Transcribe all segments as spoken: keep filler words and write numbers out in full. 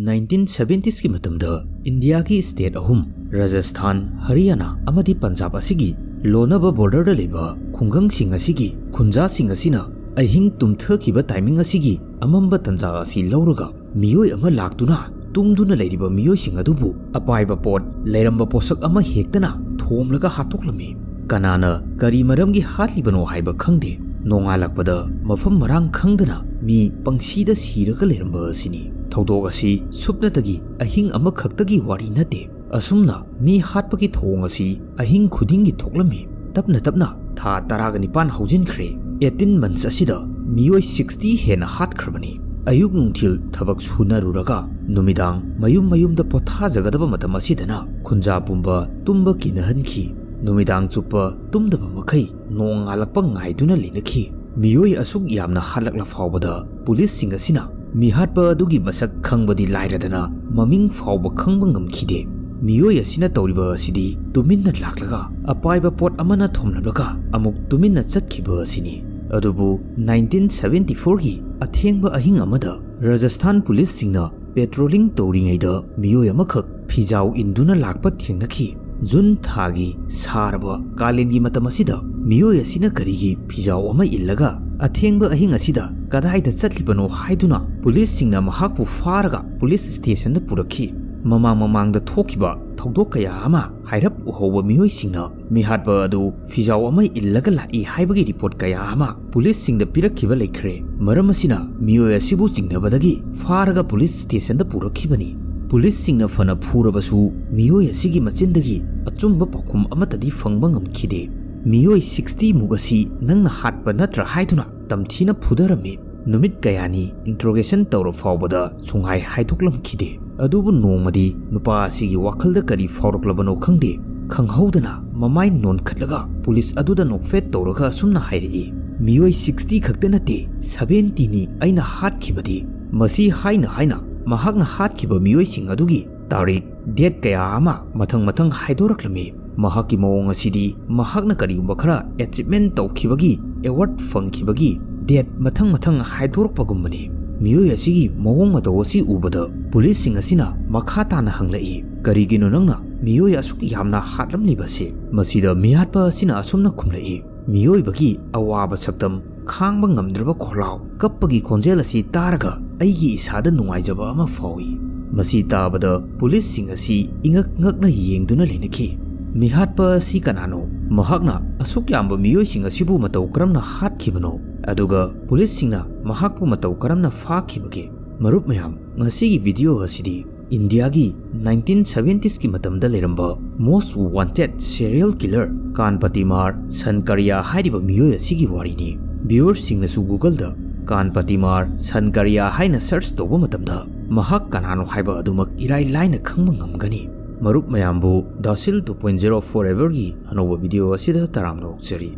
Nineteen ꯁꯚꯦꯟꯇꯤꯁꯀꯤ ꯃꯇꯝꯗ ꯏꯟꯗꯤꯌꯥꯒꯤ state ꯑꯍꯨꯝ, ꯔꯥꯖꯁꯊꯥꯟ, ꯍꯔꯤꯌꯥꯅꯥ ꯑꯃꯗꯤ ꯄꯟꯖꯥꯕ ꯑꯁꯤꯒꯤ ꯂꯣꯟꯅꯕ ꯕꯣꯔꯗꯔꯗ ꯂꯩꯕ ꯈꯨꯡꯒꯪꯁꯤꯡ ꯑꯁꯤꯒꯤ ꯈꯨꯟꯖꯥꯁꯤꯡ ꯑꯁꯤꯅ ꯑꯍꯤꯡ ꯇꯨꯝꯊꯈꯤꯕ ꯇꯥꯏꯃꯤꯡ ꯑꯁꯤꯒꯤ ꯑꯃꯝꯕ ꯇꯟꯖꯥ ꯑꯁꯤ ꯂꯧꯔꯒ ꯃꯤꯑꯣꯏ ꯑꯃ ꯂꯥꯛꯇꯨꯅ ꯇꯨꯝꯗꯨꯅ ꯂꯩꯔꯤꯕ ꯃꯤꯑꯣꯏꯁꯤꯡ ꯑꯗꯨꯕꯨ ꯑꯄꯥꯏꯕ ꯄꯣꯠ, ꯂꯩꯔꯝꯕ ꯄꯣꯠꯁꯛ ꯑꯃ ꯍꯦꯛꯇꯅ ꯊꯣꯝꯂꯒ ꯍꯥꯠꯇꯣꯛꯂꯝꯃꯤ꯫ ꯀꯅꯥꯅ ꯀꯔꯤ ꯃꯔꯝꯒꯤ ꯍꯥꯠꯂꯤꯕꯅꯣ ꯍꯥꯏꯕ ꯈꯪꯗꯦ꯫ ꯅꯣꯡꯉꯥꯜꯂꯛꯄꯗ ꯃꯐꯝ ꯃꯔꯥꯡ ꯈꯪꯗꯅ ꯃꯤ ꯄꯪꯁꯤꯗ ꯁꯤꯔꯒ ꯂꯩꯔꯝꯕ ꯑꯁꯤꯅꯤ꯫ ꯊꯧꯗꯣꯛ ꯑꯁꯤ ꯁꯨꯞꯅꯇꯒꯤ ꯑꯍꯤꯡ ꯑꯃꯈꯛꯇꯒꯤ ꯋꯥꯔꯤ ꯅꯠꯇꯦ꯫ ꯑꯁꯨꯝꯅ ꯃꯤ ꯍꯥꯠꯄꯒꯤ ꯊꯧꯑꯣꯡ ꯑꯁꯤ ꯑꯍꯤꯡ ꯈꯨꯗꯤꯡꯒꯤ ꯊꯣꯛꯂꯝꯃꯤ꯫ ꯇꯞꯅ ꯇꯞꯅ ꯊꯥ ꯇꯔꯥꯒ ꯅꯤꯄꯥꯟ ꯍꯧꯖꯤꯟꯈ꯭ꯔꯦ꯫ ꯑꯩꯠꯇꯤꯟ ꯃꯟꯁ ꯑꯁꯤꯗ ꯃꯤꯑꯣꯏ ꯁꯤꯛꯁꯇꯤ ꯍꯦꯟꯅ ꯍꯥꯠꯈ꯭ꯔꯕꯅꯤ꯫ ꯑꯌꯨꯛ ꯅꯨꯡꯊꯤꯜ ꯊꯕꯛ ꯁꯨꯅꯔꯨꯔꯒ ꯅꯨꯃꯤꯗꯥꯡ ꯃꯌꯨꯝ ꯃꯌꯨꯝꯗ ꯄꯣꯊꯥꯖꯒꯗꯕ ꯃꯇꯝ ꯑꯁꯤꯗꯅ ꯈꯨꯟꯖꯥ ꯄꯨꯝꯕ ꯇꯨꯝꯕ ꯀꯤꯅꯍꯟꯈꯤ꯫ ꯅꯨꯃꯤꯗꯥꯡ ꯆꯨꯞꯄ ꯇꯨꯝꯗꯕ ꯃꯈꯩ ꯅꯣꯡ ꯉꯥꯜꯂꯛꯄ ꯉꯥꯏꯗꯨꯅ ꯂꯩꯅꯈꯤ꯫ ꯃꯤꯑꯣꯏ ꯑꯁꯨꯛ ꯌꯥꯝꯅ ꯍꯥꯠꯂꯛꯂ ꯐꯥꯎꯕꯗ ꯄꯨꯂꯤꯁꯁꯤꯡ ꯑꯁꯤꯅ ꯃꯤꯍꯥꯠꯄ ꯑꯗꯨꯒꯤ ꯃꯁꯛ ꯈꯪꯕꯗꯤ ꯂꯥꯏꯔꯗꯅ ꯃꯃꯤꯡ ꯐꯥꯎꯕ ꯈꯪꯕ ꯉꯝꯈꯤꯗꯦ꯫ ꯃꯤꯑꯣꯏ ꯑꯁꯤꯅ ꯇꯧꯔꯤꯕ ꯑꯁꯤꯗꯤ ꯇꯨꯃꯤꯟꯅ ꯂꯥꯛꯂꯒ ꯑꯄꯥꯏꯕ ꯄꯣꯠ ꯑꯃꯅ ꯊꯣꯝꯂꯝꯂꯒ ꯑꯃꯨꯛ ꯇꯨꯃꯤꯟꯅ ꯆꯠꯈꯤꯕ ꯑꯁꯤꯅꯤ꯫ ꯑꯗꯨꯕꯨ ꯅꯥꯏꯟꯇꯤꯟ ꯁꯚꯦꯟꯇꯤ ꯐꯣꯔꯒꯤ ꯑꯊꯦꯡꯕ ꯑꯍꯤꯡ ꯑꯃꯗ ꯔꯥꯖꯁꯊꯥꯟ ꯄꯨꯂꯤꯁꯁꯤꯡꯅ ꯄꯦꯇ꯭ꯔꯣꯂꯤꯡ ꯇꯧꯔꯤꯉꯩꯗ ꯃꯤꯑꯣꯏ ꯑꯃꯈꯛ ꯐꯤꯖꯥꯎ ꯏꯟꯗꯨꯅ ꯂꯥꯛꯄ ꯊꯦꯡꯅꯈꯤ꯫ ꯖꯨꯟ ꯊꯥꯒꯤ ꯁꯥꯔꯕ ꯀꯥꯂꯦꯟꯒꯤ ꯃꯇꯝ ꯑꯁꯤꯗ ꯃꯤꯑꯣꯏ ꯑꯁꯤꯅ ꯀꯔꯤꯒꯤ ꯐꯤꯖꯥꯎ ꯑꯃ ꯏꯜꯂꯒ ꯑꯊꯦꯡꯕ ꯑꯍꯤꯡ ꯑꯁꯤꯗ ꯀꯗꯥꯏꯗ ꯆꯠꯂꯤꯕꯅꯣ ꯍꯥꯏꯗꯨꯅ ꯄꯨꯂꯤꯁꯁꯤꯡꯅ ꯃꯍꯥꯛꯄꯨ ꯐꯥꯔꯒ ꯄꯨꯂꯤꯁ ꯁ꯭ꯇꯦꯁꯟꯗ ꯄꯨꯔꯛꯈꯤ꯫ ꯃꯃꯥꯡ ꯃꯃꯥꯡꯗ ꯊꯣꯛꯈꯤꯕ ꯊꯧꯗꯣꯛ ꯀꯌꯥ ꯑꯃ ꯍꯥꯏꯔꯞ ꯎꯍꯧꯕ ꯃꯤꯑꯣꯏꯁꯤꯡꯅ ꯃꯤꯍꯥꯠꯄ ꯑꯗꯨ ꯐꯤꯖꯥꯎ ꯑꯃ ꯏꯜꯂꯒ ꯂꯥꯛꯏ ꯍꯥꯏꯕꯒꯤ ꯔꯤꯄꯣꯔꯠ ꯀꯌꯥ ꯑꯃ ꯄꯨꯂꯤꯁꯁꯤꯡꯗ ꯄꯤꯔꯛꯈꯤꯕ ꯂꯩꯈ꯭ꯔꯦ꯫ ꯃꯔꯝ ꯑꯁꯤꯅ ꯃꯤꯑꯣꯏ ꯑꯁꯤꯕꯨ ꯆꯤꯡꯅꯕꯗꯒꯤ ꯐꯥꯔꯒ ꯄꯨꯂꯤꯁ ꯁ꯭ꯇꯦꯁꯟꯗ ꯄꯨꯔꯛꯈꯤꯕꯅꯤ꯫ ꯄꯨꯂꯤꯁꯁꯤꯡꯅ ꯐꯅ ꯐꯨꯔꯕꯁꯨ ꯃꯤꯑꯣꯏ ꯑꯁꯤꯒꯤ ꯃꯆꯤꯟꯗꯒꯤ ꯑꯆꯨꯝꯕ ꯄꯥꯎꯈꯨꯝ ꯑꯃꯠꯇꯗꯤ ꯐꯪꯕ ꯉꯝꯈꯤꯗꯦ꯫ ꯃꯤꯑꯣꯏ ꯁꯤꯛꯁꯇꯤ ꯃꯨꯛ ꯑꯁꯤ ꯅꯪꯅ ꯍꯥꯠꯄ ꯅꯠꯇ꯭ꯔꯥ ꯍꯥꯏꯗꯨꯅ ꯇꯝꯊꯤꯅ ꯐꯨꯗꯔꯝꯃꯤ꯫ ꯅꯨꯃꯤꯠ ꯀꯌꯥꯅꯤ ꯏꯟꯇ꯭ꯔꯣꯒꯦꯁꯟ ꯇꯧꯔ ꯐꯥꯎꯕꯗ ꯁꯨꯡꯍꯥꯏ ꯍꯥꯏꯗꯣꯛꯂꯝꯈꯤꯗꯦ꯫ ꯑꯗꯨꯕꯨ ꯅꯣꯡꯃꯗꯤ ꯅꯨꯄꯥ ꯑꯁꯤꯒꯤ ꯋꯥꯈꯜꯗ ꯀꯔꯤ ꯐꯥꯎꯔꯛꯂꯕꯅꯣ ꯈꯪꯗꯦ, ꯈꯪꯍꯧꯗꯅ ꯃꯃꯥꯏ ꯅꯣꯟꯈꯠꯂꯒ ꯄꯨꯂꯤꯁ ꯑꯗꯨꯗ ꯅꯣꯛꯐꯦꯠ ꯇꯧꯔꯒ ꯑꯁꯨꯝꯅ ꯍꯥꯏꯔꯛꯏ, "ꯃꯤꯑꯣꯏ ꯁꯤꯛꯁꯇꯤ ꯈꯛꯇ ꯅꯠꯇꯦ, ꯁꯚꯦꯟꯇꯤꯅꯤ ꯑꯩꯅ ꯍꯥꯠꯈꯤꯕꯗꯤ"꯫ ꯃꯁꯤ ꯍꯥꯏꯅ ꯍꯥꯏꯅ ꯃꯍꯥꯛꯅ ꯍꯥꯠꯈꯤꯕ ꯃꯤꯑꯣꯏꯁꯤꯡ ꯑꯗꯨꯒꯤ ꯇꯥꯔꯤꯛ, ꯗꯦꯠ ꯀꯌꯥ ꯑꯃ ꯃꯊꯪ ꯃꯊꯪ ꯍꯥꯏꯗꯣꯔꯛꯂꯝꯃꯤ꯫ ꯃꯍꯥꯛꯀꯤ ꯃꯑꯣꯡ ꯑꯁꯤꯗꯤ ꯃꯍꯥꯛꯅ ꯀꯔꯤꯒꯨꯝꯕ ꯈꯔ ꯑꯦꯆꯤꯞꯃꯦꯟ ꯇꯧꯈꯤꯕꯒꯤ, ꯑꯦꯋꯥꯔꯗ ꯐꯪꯈꯤꯕꯒꯤ ꯗꯦꯠ ꯃꯊꯪ ꯃꯊꯪ ꯍꯥꯏꯗꯣꯔꯛꯄꯒꯨꯝꯕꯅꯤ꯫ ꯃꯤꯑꯣꯏ ꯑꯁꯤꯒꯤ ꯃꯑꯣꯡ ꯃꯇꯧ ꯑꯁꯤ ꯎꯕꯗ ꯄꯨꯂꯤꯁꯁꯤꯡ ꯑꯁꯤꯅ ꯃꯈꯥ ꯇꯥꯅ ꯍꯪꯂꯛꯏ, "ꯀꯔꯤꯒꯤꯅꯣ ꯅꯪꯅ ꯃꯤꯑꯣꯏ ꯑꯁꯨꯛ ꯌꯥꯝꯅ ꯍꯥꯠꯂꯝꯂꯤꯕꯁꯤ?" ꯃꯁꯤꯗ ꯃꯤꯍꯥꯠꯄ ꯑꯁꯤꯅ ꯑꯁꯨꯝꯅ ꯈꯨꯝꯂꯛꯏ, "ꯃꯤꯑꯣꯏꯕꯒꯤ ꯑꯋꯥꯕ ꯁꯛꯇꯝ, ꯈꯥꯡꯕ ꯉꯝꯗ꯭ꯔꯕ ꯈꯣꯜꯂꯥꯎ, ꯀꯞꯄꯒꯤ ꯈꯣꯟꯖꯦꯜ ꯑꯁꯤ ꯇꯥꯔꯒ ꯑꯩꯒꯤ ꯏꯁꯥꯗ ꯅꯨꯡꯉꯥꯏꯖꯕ ꯑꯃ ꯐꯥꯎꯏ꯫" ꯃꯁꯤ ꯇꯥꯕꯗ ꯄꯨꯂꯤꯁꯁꯤꯡ ꯑꯁꯤ ꯏꯉꯛ ꯉꯛꯅ ꯌꯦꯡꯗꯨꯅ ꯂꯩꯅꯈꯤ꯫ "ꯃꯤꯍꯥꯠꯄ ꯑꯁꯤ ꯀꯅꯥꯅꯣ? ꯃꯍꯥꯛꯅ ꯑꯁꯨꯛ ꯌꯥꯝꯕ ꯃꯤꯑꯣꯏꯁꯤꯡ ꯑꯁꯤꯕꯨ ꯃꯇꯧ ꯀꯔꯝꯅ ꯍꯥꯠꯈꯤꯕꯅꯣ? ꯑꯗꯨꯒ ꯄꯨꯂꯤꯁꯁꯤꯡꯅ ꯃꯍꯥꯛꯄꯨ ꯃꯇꯧ ꯀꯔꯝꯅ ꯐꯥꯈꯤꯕꯒꯦ?" ꯃꯔꯨꯞ ꯃꯌꯥꯝ, ꯉꯁꯤꯒꯤ ꯚꯤꯗꯤꯑꯣ ꯑꯁꯤꯗꯤ ꯏꯟꯗꯤꯌꯥꯒꯤ ꯅꯥꯏꯟꯇꯤꯟ ꯁꯚꯦꯟꯇꯤꯁꯀꯤ ꯃꯇꯝꯗ ꯂꯩꯔꯝꯕ most wanted serial killer ꯀꯥꯟꯄꯇꯤꯃꯥꯔ ꯁꯟꯀꯔꯤꯌꯥ ꯍꯥꯏꯔꯤꯕ ꯃꯤꯑꯣꯏ ꯑꯁꯤꯒꯤ ꯋꯥꯔꯤꯅꯤ꯫ ꯚꯤꯌꯨꯋꯔꯁꯤꯡꯅꯁꯨ Google-ꯗ ꯀꯥꯟꯄꯇꯤꯃꯥꯔ ꯁꯟꯀꯔꯤꯌꯥ ꯍꯥꯏꯅ search ꯇꯧꯕ ꯃꯇꯝꯗ ꯃꯍꯥꯛ ꯀꯅꯥꯅꯣ ꯍꯥꯏꯕ ꯑꯗꯨꯃꯛ ꯏꯔꯥꯏ ꯂꯥꯏꯅ ꯈꯪꯕ ꯉꯝꯒꯅꯤ꯫ ꯃꯔꯨꯞ ꯃꯌꯥꯝꯕꯨ ꯗꯥꯁꯤꯜ two point zero Forever-ꯒꯤ ꯑꯅꯧꯕ ꯚꯤꯗꯤꯑꯣ ꯑꯁꯤꯗ ꯇꯔꯥꯝꯅ ꯑꯣꯛꯆꯔꯤ꯫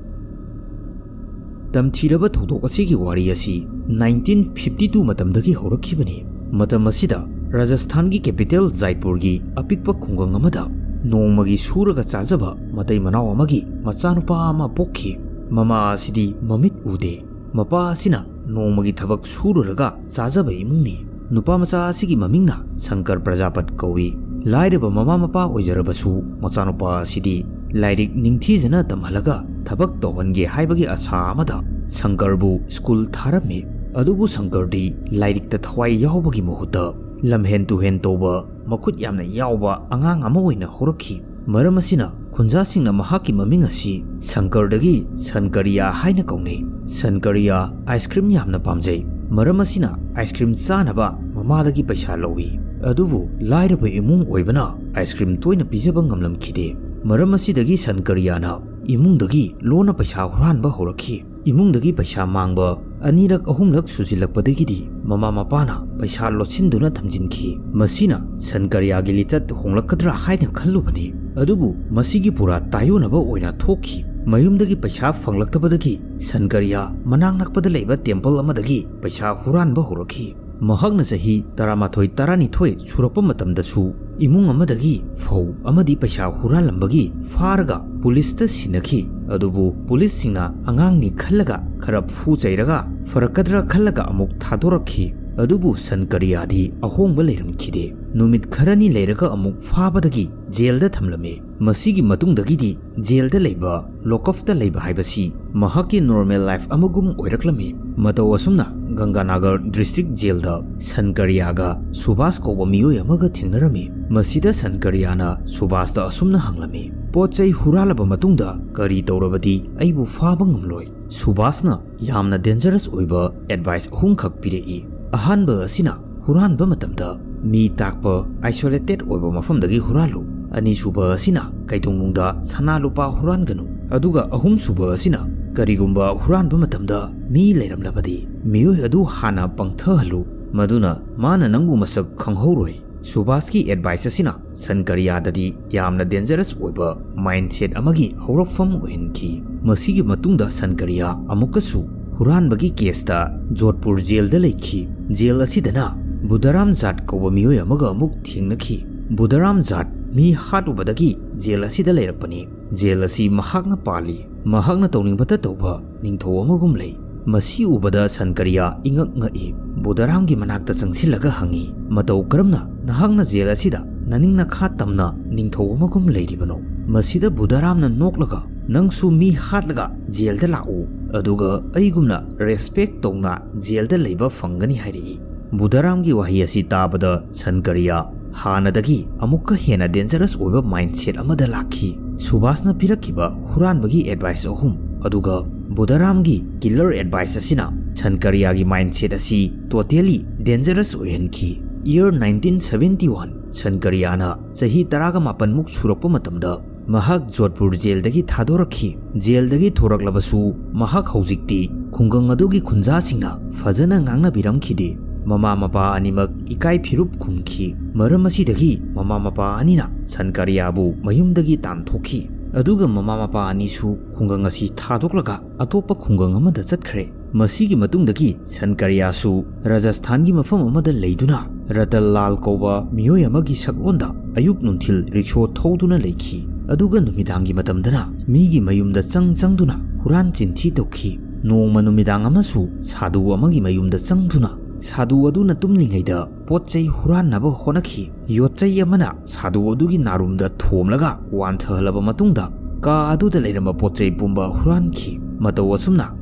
ꯇꯝꯊꯤꯔꯕ ꯊꯧꯗꯣꯛ ꯑꯁꯤꯒꯤ ꯋꯥꯔꯤ ꯑꯁꯤ ꯅꯥꯏꯟꯇꯤꯟ ꯐꯤꯐꯇꯤ ꯇꯨ ꯃꯇꯝꯗꯒꯤ ꯍꯧꯔꯛꯈꯤꯕꯅꯤ꯫ ꯃꯇꯝ ꯑꯁꯤꯗ ꯔꯥꯖꯁꯊꯥꯟꯒꯤ capital ꯖꯥꯏꯄꯨꯔꯒꯤ ꯑꯄꯤꯛꯄ ꯈꯨꯡꯒꯪ ꯑꯃꯗ ꯅꯣꯡꯃꯒꯤ ꯁꯨꯔꯒ ꯆꯥꯖꯕ ꯃꯇꯩ ꯃꯅꯥꯎ ꯑꯃꯒꯤ ꯃꯆꯥꯅꯨꯄꯥ ꯑꯃ ꯄꯣꯛꯈꯤ꯫ ꯃꯃꯥ ꯑꯁꯤꯗꯤ ꯃꯃꯤꯠ ꯎꯗꯦ꯫ ꯃꯄꯥ ꯑꯁꯤꯅ ꯅꯣꯡꯃꯒꯤ ꯊꯕꯛ ꯁꯨꯔꯨꯔꯒ ꯆꯥꯖꯕ ꯏꯃꯨꯡꯅꯤ꯫ ꯅꯨꯄꯥ ꯃꯆꯥ ꯑꯁꯤꯒꯤ ꯃꯃꯤꯡꯅ ꯁꯪꯀꯔ ꯄ꯭ꯔꯖꯥꯄꯠ ꯀꯧꯏ꯫ ꯂꯥꯏꯔꯕ ꯃꯃꯥ ꯃꯄꯥ ꯑꯣꯏꯖꯔꯕꯁꯨ, ꯃꯆꯥꯅꯨꯄꯥ ꯑꯁꯤꯗꯤ ꯂꯥꯏꯔꯤꯛ ꯅꯤꯡꯊꯤꯖꯅ ꯇꯝꯍꯜꯂꯒ ꯊꯕꯛ ꯇꯧꯍꯟꯒꯦ ꯍꯥꯏꯕꯒꯤ ꯑꯁꯥ ꯑꯃꯗ ꯁꯪꯀꯔꯕꯨ ꯁ꯭ꯀꯨꯜ ꯊꯥꯔꯝꯃꯤ꯫ ꯑꯗꯨꯕꯨ ꯁꯪꯀꯔꯗꯤ ꯂꯥꯏꯔꯤꯛꯇ ꯊꯋꯥꯏ ꯌꯥꯎꯕꯒꯤ ꯃꯍꯨꯠꯇ ꯂꯝꯍꯦꯟ ꯇꯨꯍꯦꯟ ꯇꯧꯕ, ꯃꯈꯨꯠ ꯌꯥꯝꯅ ꯌꯥꯎꯕ ꯑꯉꯥꯡ ꯑꯃ ꯑꯣꯏꯅ ꯍꯧꯔꯛꯈꯤ꯫ ꯃꯔꯝ ꯑꯁꯤꯅ ꯈꯨꯟꯖꯥꯁꯤꯡꯅ ꯃꯍꯥꯛꯀꯤ ꯃꯃꯤꯡ ꯑꯁꯤ ꯁꯪꯀꯔꯗꯒꯤ ꯁꯟꯀꯔꯤꯌꯥ ꯍꯥꯏꯅ ꯀꯧꯅꯩ꯫ ꯁꯟꯀꯔꯤꯌꯥ ice cream ꯌꯥꯝꯅ ꯄꯥꯝꯖꯩ꯫ ꯃꯔꯝ ꯑꯁꯤꯅ ice cream ꯆꯥꯅꯕ ꯃꯃꯥꯗꯒꯤ ꯄꯩꯁꯥ ꯂꯧꯏ꯫ ꯑꯗꯨꯕꯨ ꯂꯥꯏꯔꯕ ꯏꯃꯨꯡ ꯑꯣꯏꯕꯅ ice cream ꯇꯣꯏꯅ ꯄꯤꯖꯕ ꯉꯝꯂꯝꯈꯤꯗꯦ꯫ ꯃꯔꯝ ꯑꯁꯤꯗꯒꯤ ꯁꯟꯀꯔꯤꯌꯥꯅ ꯏꯃꯨꯡꯗꯒꯤ ꯂꯣꯟꯅ ꯄꯩꯁꯥ ꯍꯨꯔꯥꯟꯕ ꯍꯧꯔꯛꯈꯤ꯫ ꯏꯃꯨꯡꯗꯒꯤ ꯄꯩꯁꯥ ꯃꯥꯡꯕ ꯑꯅꯤꯔꯛ ꯑꯍꯨꯝꯂꯛ ꯁꯨꯖꯤꯜꯂꯛꯄꯗꯒꯤꯗꯤ ꯃꯃꯥ ꯃꯄꯥꯅ ꯄꯩꯁꯥ ꯂꯣꯠꯁꯤꯟꯗꯨꯅ ꯊꯝꯖꯤꯟꯈꯤ꯫ ꯃꯁꯤꯅ ꯁꯟꯀꯔꯤꯌꯥꯒꯤ ꯂꯤꯆꯠ ꯍꯣꯡꯂꯛꯀꯗ꯭ꯔꯥ ꯍꯥꯏꯅ ꯈꯜꯂꯨꯕꯅꯤ, ꯑꯗꯨꯕꯨ ꯃꯁꯤꯒꯤ ꯄꯨꯔꯥ ꯇꯥꯏꯑꯣꯟꯅꯕ ꯑꯣꯏꯅ ꯊꯣꯛꯈꯤ꯫ ꯃꯌꯨꯝꯗꯒꯤ ꯄꯩꯁꯥ ꯐꯪꯂꯛꯇꯕꯗꯒꯤ ꯁꯟꯀꯔꯤꯌꯥ ꯃꯅꯥꯛ ꯅꯛꯄꯗ ꯂꯩꯕ temple ꯑꯃꯗꯒꯤ ꯄꯩꯁꯥ ꯍꯨꯔꯥꯟꯕ ꯍꯧꯔꯛꯈꯤ꯫ ꯃꯍꯥꯛꯅ ꯆꯍꯤ ꯇꯔꯥꯃꯥꯊꯣꯏ, ꯇꯔꯥꯅꯤꯊꯣꯏ ꯁꯨꯔꯛꯄ ꯃꯇꯝꯗꯁꯨ ꯏꯃꯨꯡ ꯑꯃꯗꯒꯤ ꯐꯧ ꯑꯃꯗꯤ ꯄꯩꯁꯥ ꯍꯨꯔꯥꯟꯂꯝꯕꯒꯤ ꯐꯥꯔꯒ ꯄꯨꯂꯤꯁꯇ ꯁꯤꯟꯅꯈꯤ꯫ ꯑꯗꯨꯕꯨ ꯄꯨꯂꯤꯁꯁꯤꯡꯅ ꯑꯉꯥꯡꯅꯤ ꯈꯜꯂꯒ ꯈꯔ ꯐꯨ ꯆꯩꯔꯒ ꯐꯔꯛꯀꯗ꯭ꯔꯥ ꯈꯜꯂꯒ ꯑꯃꯨꯛ ꯊꯥꯗꯣꯔꯛꯈꯤ꯫ ꯑꯗꯨꯕꯨ ꯁꯟꯀꯔꯤꯌꯥꯗꯤ ꯑꯍꯣꯡꯕ ꯂꯩꯔꯝꯈꯤꯗꯦ꯫ ꯅꯨꯃꯤꯠ ꯈꯔꯅꯤ ꯂꯩꯔꯒ ꯑꯃꯨꯛ ꯐꯥꯕꯗꯒꯤ ꯖꯦꯜꯗ ꯊꯝꯂꯝꯃꯤ꯫ ꯃꯁꯤꯒꯤ ꯃꯇꯨꯡꯗꯒꯤꯗꯤ ꯖꯦꯜꯗ ꯂꯩꯕ, ꯂꯣꯀꯞꯇ ꯂꯩꯕ ꯍꯥꯏꯕꯁꯤ ꯃꯍꯥꯛꯀꯤ ꯅꯣꯔꯃꯦꯜ ꯂꯥꯏꯐ ꯑꯃꯒꯨꯝ ꯑꯣꯏꯔꯛꯂꯝꯃꯤ꯫ ꯃꯇꯧ ꯑꯁꯨꯝꯅ ꯒꯪꯒꯥꯅꯥꯒꯔ ꯗꯤꯁꯇ꯭ꯔꯤꯛ ꯖꯦꯜꯗ ꯁꯟꯀꯔꯤꯌꯥꯒ ꯁꯨꯕꯥꯁ ꯀꯧꯕ ꯃꯤꯑꯣꯏ ꯑꯃꯒ ꯊꯦꯡꯅꯔꯝꯃꯤ꯫ ꯃꯁꯤꯗ ꯁꯟꯀꯔꯤꯌꯥꯅ ꯁꯨꯕꯥꯁꯇ ꯑꯁꯨꯝꯅ ꯍꯪꯂꯝꯃꯤ, "ꯄꯣꯠ ꯆꯩ ꯍꯨꯔꯥꯜꯂꯕ ꯃꯇꯨꯡꯗ ꯀꯔꯤ ꯇꯧꯔꯕꯗꯤ ꯑꯩꯕꯨ ꯐꯥꯕ ꯉꯝꯂꯣꯏ?" ꯁꯨꯕꯥꯁꯅ ꯌꯥꯝꯅ ꯗꯦꯟꯖꯔꯁ ꯑꯣꯏꯕ ꯑꯦꯗꯚꯥꯏꯁ ꯑꯍꯨꯝꯈꯛ ꯄꯤꯔꯛꯏ꯫ ꯑꯍꯥꯟꯕ ꯑꯁꯤꯅ ꯍꯨꯔꯥꯟꯕ ꯃꯇꯝꯗ ꯃꯤ ꯇꯥꯛꯄ, ꯑꯥꯏꯁꯣꯂꯦꯇꯦꯗ ꯑꯣꯏꯕ ꯃꯐꯝꯗꯒꯤ ꯍꯨꯔꯥꯜꯂꯨ꯫ ꯑꯅꯤꯁꯨꯕ ꯑꯁꯤꯅ ꯀꯩꯗꯧꯅꯨꯡꯗ ꯁꯅꯥ ꯂꯨꯄꯥ ꯍꯨꯔꯥꯟꯒꯅꯨ꯫ ꯑꯗꯨꯒ ꯑꯍꯨꯝꯁꯨꯕ ꯑꯁꯤꯅ ꯀꯔꯤꯒꯨꯝꯕ ꯍꯨꯔꯥꯟꯕ ꯃꯇꯝꯗ ꯃꯤ ꯂꯩꯔꯝꯂꯕꯗꯤ ꯃꯤꯑꯣꯏ ꯑꯗꯨ ꯍꯥꯟꯅ ꯄꯪꯊꯍꯜꯂꯨ, ꯃꯗꯨꯅ ꯃꯥꯅ ꯅꯪꯕꯨ ꯃꯁꯛ ꯈꯪꯍꯧꯔꯣꯏ꯫ ꯁꯨꯕꯥꯁꯀꯤ ꯑꯦꯗꯚꯥꯏꯁ ꯑꯁꯤꯅ ꯁꯟꯀꯔꯤꯌꯥꯗꯗꯤ ꯌꯥꯝꯅ ꯗꯦꯟꯖꯔꯁ ꯑꯣꯏꯕ ꯃꯥꯏꯟꯗꯁꯦꯠ ꯑꯃꯒꯤ ꯍꯧꯔꯛꯐꯝ ꯑꯣꯏꯍꯟꯈꯤ꯫ ꯃꯁꯤꯒꯤ ꯃꯇꯨꯡꯗ ꯁꯟꯀꯔꯤꯌꯥ ꯑꯃꯨꯛꯀꯁꯨ ꯍꯨꯔꯥꯟꯕꯒꯤ ꯀꯦꯁꯇ ꯖꯣꯙꯄꯨꯔ ꯖꯦꯜꯗ ꯂꯩꯈꯤ꯫ ꯖꯦꯜ ꯑꯁꯤꯗꯅ ꯕꯨꯙꯔꯥꯝ ꯖꯥꯠ ꯀꯧꯕ ꯃꯤꯑꯣꯏ ꯑꯃꯒ ꯑꯃꯨꯛ ꯊꯦꯡꯅꯈꯤ꯫ ꯕꯨꯙꯔꯥꯝ ꯖꯥꯠ ꯃꯤ ꯍꯥꯠꯂꯨꯕꯗꯒꯤ ꯖꯦꯜ ꯑꯁꯤꯗ ꯂꯩꯔꯛꯄꯅꯤ꯫ ꯖꯦꯜ ꯑꯁꯤ ꯃꯍꯥꯛꯅ ꯄꯥꯜꯂꯤ꯫ ꯃꯍꯥꯛꯅ ꯇꯧꯅꯤꯡꯕꯇ ꯇꯧꯕ ꯅꯤꯡꯊꯧ ꯑꯃꯒꯨꯝ ꯂꯩ꯫ ꯃꯁꯤ ꯎꯕꯗ ꯁꯟꯀꯔꯤꯌꯥ ꯏꯉꯛ ꯉꯛꯏ꯫ ꯕꯨꯙꯔꯥꯝꯒꯤ ꯃꯅꯥꯛꯇ ꯆꯪꯁꯤꯜꯂꯒ ꯍꯪꯉꯤ, "ꯃꯇꯧ ꯀꯔꯝꯅ ꯅꯍꯥꯛꯅ ꯖꯦꯜ ꯑꯁꯤꯗ ꯅꯅꯤꯡ ꯅꯈꯥ ꯇꯝꯅ ꯅꯤꯡꯊꯧ ꯑꯃꯒꯨꯝ ꯂꯩꯔꯤꯕꯅꯣ?" ꯃꯁꯤꯗ ꯕꯨꯙꯔꯥꯝꯅ ꯅꯣꯛꯂꯒ, "ꯅꯪꯁꯨ ꯃꯤ ꯍꯥꯠꯂꯒ ꯖꯦꯜꯗ ꯂꯥꯛꯎ, ꯑꯗꯨꯒ ꯑꯩꯒꯨꯝꯅ ꯔꯦꯁꯄꯦꯛ ꯇꯧꯅ ꯖꯦꯜꯗ ꯂꯩꯕ ꯐꯪꯒꯅꯤ" ꯍꯥꯏꯔꯛꯏ꯫ ꯕꯨꯙꯔꯥꯝꯒꯤ ꯋꯥꯍꯩ ꯑꯁꯤ ꯇꯥꯕꯗ ꯁꯟꯀꯔꯤꯌꯥ ꯍꯥꯟꯅꯗꯒꯤ ꯑꯃꯨꯛꯀ ꯍꯦꯟꯅ ꯗꯦꯟꯖꯔꯁ ꯑꯣꯏꯕ ꯃꯥꯏꯟꯗꯁꯦꯠ ꯑꯃꯗ ꯂꯥꯛꯈꯤ꯫ ꯁꯨꯕꯥꯁꯅ ꯄꯤꯔꯛꯈꯤꯕ ꯍꯨꯔꯥꯟꯕꯒꯤ ꯑꯦꯗꯚꯥꯏꯁ ꯑꯍꯨꯝ, ꯑꯗꯨꯒ ꯕꯨꯙꯔꯥꯝꯒꯤ ꯀꯤꯂꯔ ꯑꯦꯗꯚꯥꯏꯁ ꯑꯁꯤꯅ ꯁꯟꯀꯔꯤꯌꯥꯒꯤ ꯃꯥꯏꯟꯗꯁꯦꯠ ꯑꯁꯤ ꯇꯣꯇꯦꯂꯤ ꯗꯦꯟꯖꯔꯁ ꯑꯣꯏꯍꯟꯈꯤ꯫ ꯏꯌꯔ ꯅꯥꯏꯟꯇꯤꯟ ꯁꯚꯦꯟꯇꯤ ꯋꯥꯟ, ꯁꯟꯀꯔꯤꯌꯥꯅ ꯆꯍꯤ ꯇꯔꯥꯒ ꯃꯥꯄꯟꯃꯨꯛ ꯁꯨꯔꯛꯄ ꯃꯇꯝꯗ, ꯃꯍꯥꯛ ꯖꯣꯙꯄꯨꯔ ꯖꯦꯜꯗꯒꯤ ꯊꯥꯗꯣꯔꯛꯈꯤ꯫ ꯖꯦꯜꯗꯒꯤ ꯊꯣꯔꯛꯂꯕꯁꯨ, ꯃꯍꯥꯛ ꯍꯧꯖꯤꯛꯇꯤ ꯈꯨꯡꯒꯪ ꯑꯗꯨꯒꯤ ꯈꯨꯟꯖꯥꯁꯤꯡꯅ ꯐꯖꯅ ꯉꯥꯡꯅꯕꯤꯔꯝꯈꯤꯗꯦ꯫ ꯃꯃꯥ ꯃꯄꯥ ꯑꯅꯤꯃꯛ ꯏꯀꯥꯏ ꯐꯤꯔꯨꯞ ꯈꯨꯝꯈꯤ꯫ ꯃꯔꯝ ꯑꯁꯤꯗꯒꯤ ꯃꯃꯥ ꯃꯄꯥ ꯑꯅꯤꯅ ꯁꯟꯀꯔꯤꯌꯥꯕꯨ ꯃꯌꯨꯝꯗꯒꯤ ꯇꯥꯟꯊꯣꯛꯈꯤ꯫ ꯑꯗꯨꯒ ꯃꯃꯥ ꯃꯄꯥ ꯑꯅꯤꯁꯨ ꯈꯨꯡꯒꯪ ꯑꯁꯤ ꯊꯥꯗꯣꯛꯂꯒ ꯑꯇꯣꯞꯄ ꯈꯨꯡꯒꯪ ꯑꯃꯗ ꯆꯠꯈ꯭ꯔꯦ꯫ ꯃꯁꯤꯒꯤ ꯃꯇꯨꯡꯗꯒꯤ ꯁꯟꯀꯔꯤꯌꯥꯁꯨ ꯔꯥꯖꯁꯊꯥꯟꯒꯤ ꯃꯐꯝ ꯑꯃꯗ ꯂꯩꯗꯨꯅ ꯔꯇꯟ ꯂꯥꯜ ꯀꯧꯕ ꯃꯤꯑꯣꯏ ꯑꯃꯒꯤ ꯁꯛꯂꯣꯟꯗ ꯑꯌꯨꯛ ꯅꯨꯡꯊꯤꯜ ꯔꯤꯛꯁꯣ ꯊꯧꯗꯨꯅ ꯂꯩꯈꯤ꯫ ꯑꯗꯨꯒ ꯅꯨꯃꯤꯗꯥꯡꯒꯤ ꯃꯇꯝꯗꯅ ꯃꯤꯒꯤ ꯃꯌꯨꯝꯗ ꯆꯪ ꯆꯪꯗꯨꯅ ꯍꯨꯔꯥꯟ ꯆꯤꯟꯊꯤ ꯇꯧꯈꯤ꯫ ꯅꯣꯡꯃ ꯅꯨꯃꯤꯗꯥꯡ ꯑꯃꯁꯨ ꯁꯥꯗꯨ ꯑꯃꯒꯤ ꯃꯌꯨꯝꯗ ꯆꯪꯗꯨꯅ ꯁꯥꯗꯨ ꯑꯗꯨꯅ ꯇꯨꯝꯂꯤꯉꯩꯗ ꯄꯣꯠ ꯆꯩ ꯍꯨꯔꯥꯟꯅꯕ ꯍꯣꯠꯅꯈꯤ꯫ ꯌꯣꯠꯆꯩ ꯑꯃꯅ ꯁꯥꯗꯨ ꯑꯗꯨꯒꯤ ꯅꯥꯔꯨꯝꯗ ꯊꯣꯝꯂꯒ ꯋꯥꯟꯊꯍꯜꯂꯕ ꯃꯇꯨꯡꯗ ꯀꯥ ꯑꯗꯨꯗ ꯂꯩꯔꯝꯕ ꯄꯣꯠ ꯆꯩ ꯄꯨꯝꯕ ꯍꯨꯔꯥꯟꯈꯤ꯫ ꯃꯇꯧ ꯑꯁꯨꯝꯅ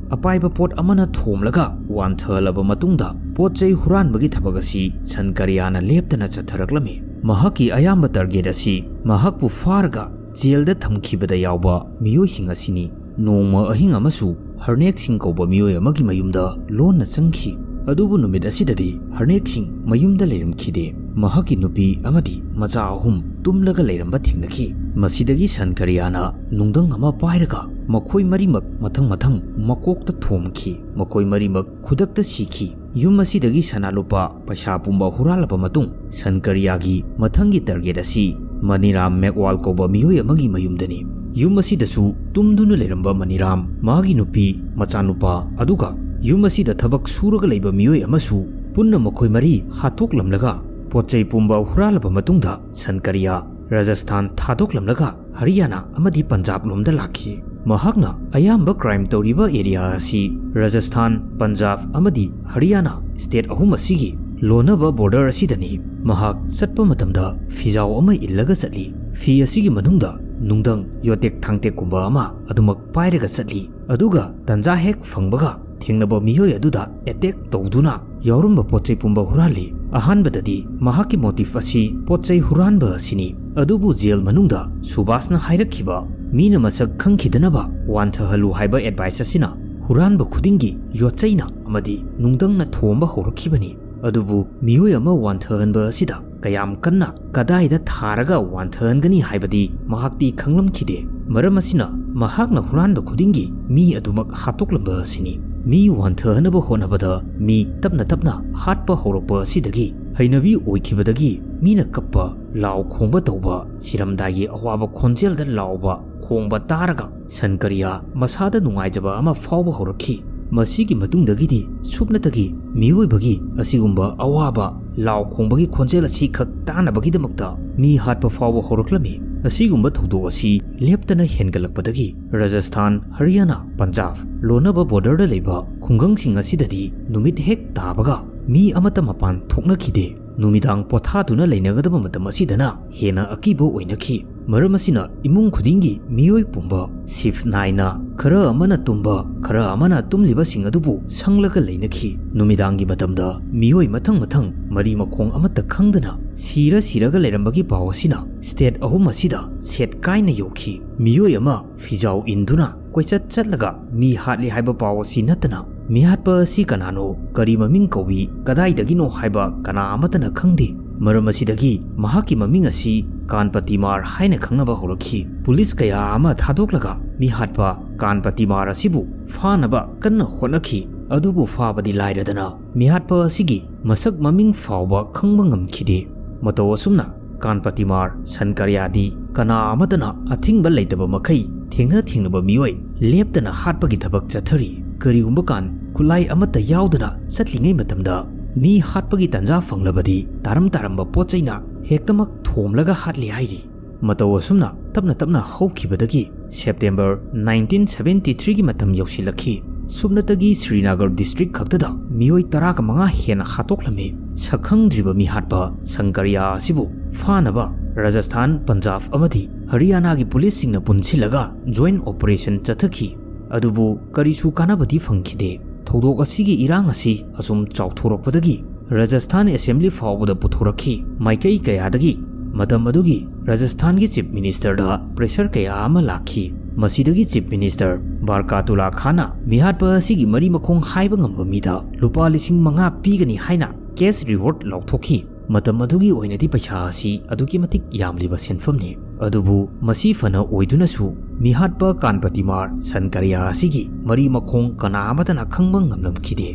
ꯑꯄꯥꯏꯕ ꯄꯣꯠ ꯑꯃꯅ ꯊꯣꯝꯂꯒ ꯋꯥꯟꯊꯍꯜꯂꯕ ꯃꯇꯨꯡꯗ ꯄꯣꯠ ꯆꯩ ꯍꯨꯔꯥꯟꯕꯒꯤ ꯊꯕꯛ ꯑꯁꯤ ꯁꯟꯀꯔꯤꯌꯥꯅ ꯂꯦꯞꯇꯅ ꯆꯠꯊꯔꯛꯂꯝꯃꯤ꯫ ꯃꯍꯥꯛꯀꯤ ꯑꯌꯥꯝꯕ ꯇꯥꯔꯒꯦꯠ ꯑꯁꯤ ꯃꯍꯥꯛꯄꯨ ꯐꯥꯔꯒ ꯖꯦꯜꯗ ꯊꯝꯈꯤꯕꯗ ꯌꯥꯎꯕ ꯃꯤꯑꯣꯏꯁꯤꯡ ꯑꯁꯤꯅꯤ꯫ ꯅꯣꯡꯃ ꯑꯍꯤꯡ ꯑꯃꯁꯨ ꯍꯔꯅꯦꯛ ꯁꯤꯡ ꯀꯧꯕ ꯃꯤꯑꯣꯏ ꯑꯃꯒꯤ ꯃꯌꯨꯝꯗ ꯂꯣꯟꯅ ꯆꯪꯈꯤ꯫ ꯑꯗꯨꯕꯨ ꯅꯨꯃꯤꯠ ꯑꯁꯤꯗꯗꯤ ꯍꯔꯅꯦꯛ ꯁꯤꯡ ꯃꯌꯨꯝꯗ ꯂꯩꯔꯝꯈꯤꯗꯦ꯫ ꯃꯍꯥꯛꯀꯤ ꯅꯨꯄꯤ ꯑꯃꯗꯤ ꯃꯆꯥ ꯑꯍꯨꯝ ꯇꯨꯝꯂꯒ ꯂꯩꯔꯝꯕ ꯊꯦꯡꯅꯈꯤ꯫ ꯃꯁꯤꯗꯒꯤ ꯁꯟꯀꯔꯤꯌꯥꯅ ꯅꯨꯡꯗꯪ ꯑꯃ ꯄꯥꯏꯔꯒ ꯃꯈꯣꯏ ꯃꯔꯤꯃꯛ ꯃꯊꯪ ꯃꯊꯪ ꯃꯀꯣꯛꯇ ꯊꯣꯝꯈꯤ꯫ ꯃꯈꯣꯏ ꯃꯔꯤꯃꯛ ꯈꯨꯗꯛꯇ ꯁꯤꯈꯤ꯫ ꯌꯨꯝ ꯑꯁꯤꯗꯒꯤ ꯁꯅꯥ ꯂꯨꯄꯥ ꯄꯩꯁꯥ ꯄꯨꯝꯕ ꯍꯨꯔꯥꯜꯂꯕ ꯃꯇꯨꯡ, ꯁꯟꯀꯔꯤꯌꯥꯒꯤ ꯃꯊꯪꯒꯤ ꯇꯥꯔꯒꯦꯠ ꯑꯁꯤ ꯃꯅꯤꯔꯥꯝ ꯃꯦꯒꯋꯥꯜ ꯀꯧꯕ ꯃꯤꯑꯣꯏ ꯑꯃꯒꯤ ꯃꯌꯨꯝꯗꯅꯤ꯫ ꯌꯨꯝ ꯑꯁꯤꯗꯁꯨ ꯇꯨꯝꯗꯨꯅ ꯂꯩꯔꯝꯕ ꯃꯅꯤꯔꯥꯝ, ꯃꯥꯒꯤ ꯅꯨꯄꯤ, ꯃꯆꯥꯅꯨꯄꯥ, ꯑꯗꯨꯒ ꯌꯨꯝ ꯑꯁꯤꯗ ꯊꯕꯛ ꯁꯨꯔꯒ ꯂꯩꯕ ꯃꯤꯑꯣꯏ ꯑꯃꯁꯨ ꯄꯨꯟꯅ ꯃꯈꯣꯏ ꯃꯔꯤ ꯍꯥꯠꯇꯣꯛꯂꯝꯂꯒ ꯄꯣꯠ ꯆꯩ ꯄꯨꯝꯕ ꯍꯨꯔꯥꯜꯂꯕ ꯃꯇꯨꯡꯗ ꯁꯟꯀꯔꯤꯌꯥ ꯔꯥꯖꯁꯊꯥꯟ ꯊꯥꯗꯣꯛꯂꯝꯂꯒ ꯍꯔꯤꯌꯥꯅꯥ ꯑꯃꯗꯤ ꯄꯟꯖꯥꯕ ꯂꯣꯝꯗ ꯂꯥꯛꯈꯤ꯫ ꯃꯍꯥꯛꯅ ꯑꯌꯥꯝꯕ ꯀ꯭ꯔꯥꯏꯝ ꯇꯧꯔꯤꯕ ꯑꯦꯔꯤꯌꯥ ꯑꯁꯤ ꯔꯥꯖꯁꯊꯥꯟ, ꯄꯟꯖꯥꯕ ꯑꯃꯗꯤ ꯍꯔꯤꯌꯥꯅꯥ ꯁ꯭ꯇꯦꯠ ꯑꯍꯨꯝ ꯑꯁꯤꯒꯤ ꯂꯣꯟꯅꯕ ꯕꯣꯔꯗꯔ ꯑꯁꯤꯗꯅꯤ꯫ ꯃꯍꯥꯛ ꯆꯠꯄ ꯃꯇꯝꯗ ꯐꯤꯖꯥꯎ ꯑꯃ ꯏꯜꯂꯒ ꯆꯠꯂꯤ꯫ ꯐꯤ ꯑꯁꯤꯒꯤ ꯃꯅꯨꯡꯗ ꯅꯨꯡꯗꯪ, ꯌꯣꯇꯦꯛ ꯊꯥꯡꯇꯦꯛꯀꯨꯝꯕ ꯑꯃ ꯑꯗꯨꯃꯛ ꯄꯥꯏꯔꯒ ꯆꯠꯂꯤ꯫ ꯑꯗꯨꯒ ꯇꯟꯖꯥ ꯍꯦꯛ ꯐꯪꯕꯒ ꯊꯦꯡꯅꯕ ꯃꯤꯑꯣꯏ ꯑꯗꯨꯗ ꯑꯦꯇꯦꯛ ꯇꯧꯗꯨꯅ ꯌꯥꯎꯔꯝꯕ ꯄꯣꯠ ꯆꯩ ꯄꯨꯝꯕ ꯍꯨꯔꯥꯜꯂꯤ꯫ ꯑꯍꯥꯟꯕꯗꯗꯤ ꯃꯍꯥꯛꯀꯤ ꯃꯣꯇꯤꯐ ꯑꯁꯤ ꯄꯣꯠ ꯆꯩ ꯍꯨꯔꯥꯟꯕ ꯑꯁꯤꯅꯤ꯫ ꯑꯗꯨꯕꯨ ꯖꯦꯜ ꯃꯅꯨꯡꯗ ꯁꯨꯕꯥꯁꯅ ꯍꯥꯏꯔꯛꯈꯤꯕ "ꯃꯤꯅ ꯃꯁꯛ ꯈꯪꯈꯤꯗꯅꯕ ꯋꯥꯟꯊꯍꯜꯂꯨ" ꯍꯥꯏꯕ ꯑꯦꯗꯚꯥꯏꯁ ꯑꯁꯤꯅ ꯍꯨꯔꯥꯟꯕ ꯈꯨꯗꯤꯡꯒꯤ ꯌꯣꯠꯆꯩꯅ ꯑꯃꯗꯤ ꯅꯨꯡꯗꯪꯅ ꯊꯣꯝꯕ ꯍꯧꯔꯛꯈꯤꯕꯅꯤ꯫ ꯑꯗꯨꯕꯨ ꯃꯤꯑꯣꯏ ꯑꯃ ꯋꯥꯟꯊꯍꯟꯕ ꯑꯁꯤꯗ ꯀꯌꯥꯝ ꯀꯟꯅ ꯀꯗꯥꯏꯗ ꯊꯥꯔꯒ ꯋꯥꯟꯊꯍꯟꯒꯅꯤ ꯍꯥꯏꯕꯗꯤ ꯃꯍꯥꯛꯇꯤ ꯈꯪꯂꯝꯈꯤꯗꯦ꯫ ꯃꯔꯝ ꯑꯁꯤꯅ ꯃꯍꯥꯛꯅ ꯍꯨꯔꯥꯟꯕ ꯈꯨꯗꯤꯡꯒꯤ ꯃꯤ ꯑꯗꯨꯃꯛ ꯍꯥꯠꯇꯣꯛꯂꯝꯕ ꯑꯁꯤꯅꯤ꯫ ꯃꯤ ꯋꯥꯟꯊꯍꯟꯅꯕ ꯍꯣꯠꯅꯕꯗ ꯃꯤ ꯇꯞꯅ ꯇꯞꯅ ꯍꯥꯠꯄ ꯍꯧꯔꯛꯄ ꯑꯁꯤꯗꯒꯤ ꯍꯩꯅꯕꯤ ꯑꯣꯏꯈꯤꯕꯗꯒꯤ ꯃꯤꯅ ꯀꯞꯄ, ꯂꯥꯎ ꯈꯣꯡꯕ ꯇꯧꯕ, ꯁꯤꯔꯝꯗꯥꯏꯒꯤ ꯑꯋꯥꯕ ꯈꯣꯟꯖꯦꯜꯗ ꯂꯥꯎꯕ ꯈꯣꯡꯕ ꯇꯥꯔꯒ ꯁꯟꯀꯔꯤꯌꯥ ꯃꯁꯥꯗ ꯅꯨꯡꯉꯥꯏꯖꯕ ꯑꯃ ꯐꯥꯎꯕ ꯍꯧꯔꯛꯈꯤ꯫ ꯃꯁꯤꯒꯤ ꯃꯇꯨꯡꯗꯒꯤꯗꯤ ꯁꯨꯞꯅꯇꯒꯤ ꯃꯤꯑꯣꯏꯕꯒꯤ ꯑꯁꯤꯒꯨꯝꯕ ꯑꯋꯥꯕ ꯂꯥꯎ ꯈꯣꯡꯕꯒꯤ ꯈꯣꯟꯖꯦꯜ ꯑꯁꯤ ꯈꯛ ꯇꯥꯅꯕꯒꯤꯗꯃꯛꯇ ꯃꯤ ꯍꯥꯠꯄ ꯐꯥꯎꯕ ꯍꯧꯔꯛꯂꯝꯃꯤ꯫ ꯑꯁꯤꯒꯨꯝꯕ ꯊꯧꯗꯣꯛ ꯑꯁꯤ ꯂꯦꯞꯇꯅ ꯍꯦꯟꯒꯠꯂꯛꯄꯗꯒꯤ ꯔꯥꯖꯁꯊꯥꯟ, ꯍꯔꯤꯌꯥꯅꯥ, ꯄꯟꯖꯥꯕ ꯂꯣꯟꯅꯕ ꯕꯣꯔꯗꯔꯗ ꯂꯩꯕ ꯈꯨꯡꯒꯪꯁꯤꯡ ꯑꯁꯤꯗꯗꯤ ꯅꯨꯃꯤꯠ ꯍꯦꯛ ꯇꯥꯕꯒ ꯃꯤ ꯑꯃꯠꯇ ꯃꯄꯥꯟ ꯊꯣꯛꯅꯈꯤꯗꯦ꯫ ꯅꯨꯃꯤꯗꯥꯡ ꯄꯣꯊꯥꯗꯨꯅ ꯂꯩꯅꯒꯗꯕ ꯃꯇꯝ ꯑꯁꯤꯗꯅ ꯍꯦꯟꯅ ꯑꯀꯤꯕ ꯑꯣꯏꯅꯈꯤ꯫ ꯃꯔꯝ ꯑꯁꯤꯅ ꯏꯃꯨꯡ ꯈꯨꯗꯤꯡꯒꯤ ꯃꯤꯑꯣꯏ ꯄꯨꯝꯕ shift ꯅꯥꯏꯅ, ꯈꯔ ꯑꯃꯅ ꯇꯨꯝꯕ, ꯈꯔ ꯑꯃꯅ ꯇꯨꯝꯂꯤꯕꯁꯤꯡ ꯑꯗꯨꯕꯨ ꯁꯪꯂꯒ ꯂꯩꯅꯈꯤ꯫ ꯅꯨꯃꯤꯗꯥꯡꯒꯤ ꯃꯇꯝꯗ ꯃꯤꯑꯣꯏ ꯃꯊꯪ ꯃꯊꯪ ꯃꯔꯤ ꯃꯈꯣꯡ ꯑꯃꯠꯇ ꯈꯪꯗꯅ ꯁꯤꯔ ꯁꯤꯔꯒ ꯂꯩꯔꯝꯕꯒꯤ ꯄꯥꯎ ꯑꯁꯤꯅ state ꯑꯍꯨꯝ ꯑꯁꯤꯗ ꯁꯦꯠ ꯀꯥꯏꯅ ꯌꯧꯈꯤ꯫ ꯃꯤꯑꯣꯏ ꯑꯃ ꯐꯤꯖꯥꯎ ꯏꯟꯗꯨꯅ ꯀꯣꯏꯆꯠ ꯆꯠꯂꯒ ꯃꯤ ꯍꯥꯠꯂꯤ ꯍꯥꯏꯕ ꯄꯥꯎ ꯑꯁꯤ ꯅꯠꯇꯅ ꯃꯤꯍꯥꯠꯄ ꯑꯁꯤ ꯀꯅꯥꯅꯣ, ꯀꯔꯤ ꯃꯃꯤꯡ ꯀꯧꯏ, ꯀꯗꯥꯏꯗꯒꯤꯅꯣ ꯍꯥꯏꯕ ꯀꯅꯥ ꯑꯃꯠꯇꯅ ꯈꯪꯗꯦ꯫ ꯃꯔꯝ ꯑꯁꯤꯗꯒꯤ ꯃꯍꯥꯛꯀꯤ ꯃꯃꯤꯡ ꯑꯁꯤ ꯀꯥꯟꯄꯇꯤꯃꯥꯔ ꯍꯥꯏꯅ ꯈꯪꯅꯕ ꯍꯧꯔꯛꯈꯤ꯫ ꯄꯨꯂꯤꯁ ꯀꯌꯥ ꯑꯃ ꯊꯥꯗꯣꯛꯂꯒ ꯃꯤꯍꯥꯠꯄ ꯀꯥꯟꯄꯇꯤꯃꯥꯔ ꯑꯁꯤꯕꯨ ꯐꯥꯅꯕ ꯀꯟꯅ ꯍꯣꯠꯅꯈꯤ꯫ ꯑꯗꯨꯕꯨ ꯐꯥꯕꯗꯤ ꯂꯥꯏꯔꯗꯅ ꯃꯤꯍꯥꯠꯄ ꯑꯁꯤꯒꯤ ꯃꯁꯛ ꯃꯃꯤꯡ ꯐꯥꯎꯕ ꯈꯪꯕ ꯉꯝꯈꯤꯗꯦ꯫ ꯃꯇꯧ ꯑꯁꯨꯝꯅ ꯀꯥꯟꯄꯇꯤꯃꯥꯔ ꯁꯟꯀꯔꯤꯌꯥꯗꯤ ꯀꯅꯥ ꯑꯃꯠꯇꯅ ꯑꯊꯤꯡꯕ ꯂꯩꯇꯕ ꯃꯈꯩ ꯊꯦꯡꯅ ꯊꯦꯡꯅꯕ ꯃꯤꯑꯣꯏ ꯂꯦꯞꯇꯅ ꯍꯥꯠꯄꯒꯤ ꯊꯕꯛ ꯆꯠꯊꯔꯤ꯫ ꯀꯔꯤꯒꯨꯝꯕ ꯀꯥꯟ ꯈꯨꯠꯂꯥꯏ ꯑꯃꯠꯇ ꯌꯥꯎꯗꯅ ꯆꯠꯂꯤꯉꯩ ꯃꯇꯝꯗ ꯃꯤ ꯍꯥꯠꯄꯒꯤ ꯇꯥꯟꯖꯥ ꯐꯪꯂꯕꯗꯤ ꯇꯥꯔꯝ ꯇꯥꯔꯝꯕ ꯄꯣꯠ ꯆꯩꯅ ꯍꯦꯛꯇꯃꯛ ꯊꯣꯝꯂꯒ ꯍꯥꯠꯂꯤ ꯍꯥꯏꯔꯤ꯫ ꯃꯇꯧ ꯑꯁꯨꯝꯅ ꯇꯞꯅ ꯇꯞꯅ ꯍꯧꯈꯤꯕꯗꯒꯤ September nineteen seventy three ꯒꯤ ꯃꯇꯝ ꯌꯧꯁꯤꯜꯂꯛꯈꯤ꯫ ꯁꯨꯞꯅꯇꯒꯤ ꯁ꯭ꯔꯤꯅꯒꯔ district ꯈꯛꯇꯗ ꯃꯤꯑꯣꯏ ꯇꯔꯥꯒ ꯃꯉꯥ ꯍꯦꯟꯅ ꯍꯥꯠꯇꯣꯛꯂꯝꯃꯤ꯫ ꯁꯛꯈꯪꯗ꯭ꯔꯤꯕ ꯃꯤꯍꯥꯠꯄ ꯁꯪꯀꯔꯤꯌꯥ ꯑꯁꯤꯕꯨ ꯐꯥꯅꯕ ꯔꯥꯖꯁꯊꯥꯟ, ꯄꯟꯖꯥꯕ ꯑꯃꯗꯤ ꯍꯔꯤꯌꯥꯅꯥꯒꯤ ꯄꯨꯂꯤꯁꯁꯤꯡꯅ ꯄꯨꯟꯁꯤꯜꯂꯒ joint operation ꯆꯠꯊꯈꯤ꯫ ꯑꯗꯨꯕꯨ ꯀꯔꯤꯁꯨ ꯀꯥꯟꯅꯕꯗꯤ ꯐꯪꯈꯤꯗꯦ꯫ ꯊꯧꯗꯣꯛ ꯑꯁꯤꯒꯤ ꯏꯔꯥꯡ ꯑꯁꯤ ꯑꯁꯨꯝ ꯆꯥꯎꯊꯣꯔꯛꯄꯗꯒꯤ ꯔꯥꯖꯁꯊꯥꯟ assembly ꯐꯥꯎꯕꯗ ꯄꯨꯊꯣꯔꯛꯈꯤ꯫ ꯃꯥꯏꯀꯩ ꯀꯌꯥꯗꯒꯤ ꯃꯇꯝ ꯑꯗꯨꯒꯤ ꯔꯥꯖꯁꯊꯥꯟꯒꯤ chief ministerꯗ pressure ꯀꯌꯥ ꯑꯃ ꯂꯥꯛꯈꯤ꯫ ꯃꯁꯤꯗꯒꯤ chief minister ꯕꯔꯀꯥꯇꯨꯂꯥ ꯈꯥꯟꯅ ꯃꯤꯍꯥꯠꯄ ꯑꯁꯤꯒꯤ ꯃꯔꯤ ꯃꯈꯣꯡ ꯍꯥꯏꯕ ꯉꯝꯕ ꯃꯤꯗ ꯂꯨꯄꯥ ꯂꯤꯁꯤꯡ ꯃꯉꯥ ꯄꯤꯒꯅꯤ ꯍꯥꯏꯅ cash reward ꯂꯥꯎꯊꯣꯛꯈꯤ꯫ ꯃꯇꯝ ꯑꯗꯨꯒꯤ ꯑꯣꯏꯅꯗꯤ ꯄꯩꯁꯥ ꯑꯁꯤ ꯑꯗꯨꯛꯀꯤ ꯃꯇꯤꯛ ꯌꯥꯝꯂꯤꯕ ꯁꯦꯟꯐꯝꯅꯤ꯫ ꯑꯗꯨꯕꯨ ꯃꯁꯤ ꯐꯅ ꯑꯣꯏꯗꯨꯅꯁꯨ ꯃꯤꯍꯥꯠꯄ ꯀꯥꯟꯄꯇꯤꯃꯥꯔ ꯁꯟꯀꯔꯤꯌꯥ ꯑꯁꯤꯒꯤ ꯃꯔꯤ ꯃꯈꯣꯡ ꯀꯅꯥ ꯑꯃꯠꯇꯅ ꯈꯪꯕ ꯉꯝꯂꯝꯈꯤꯗꯦ꯫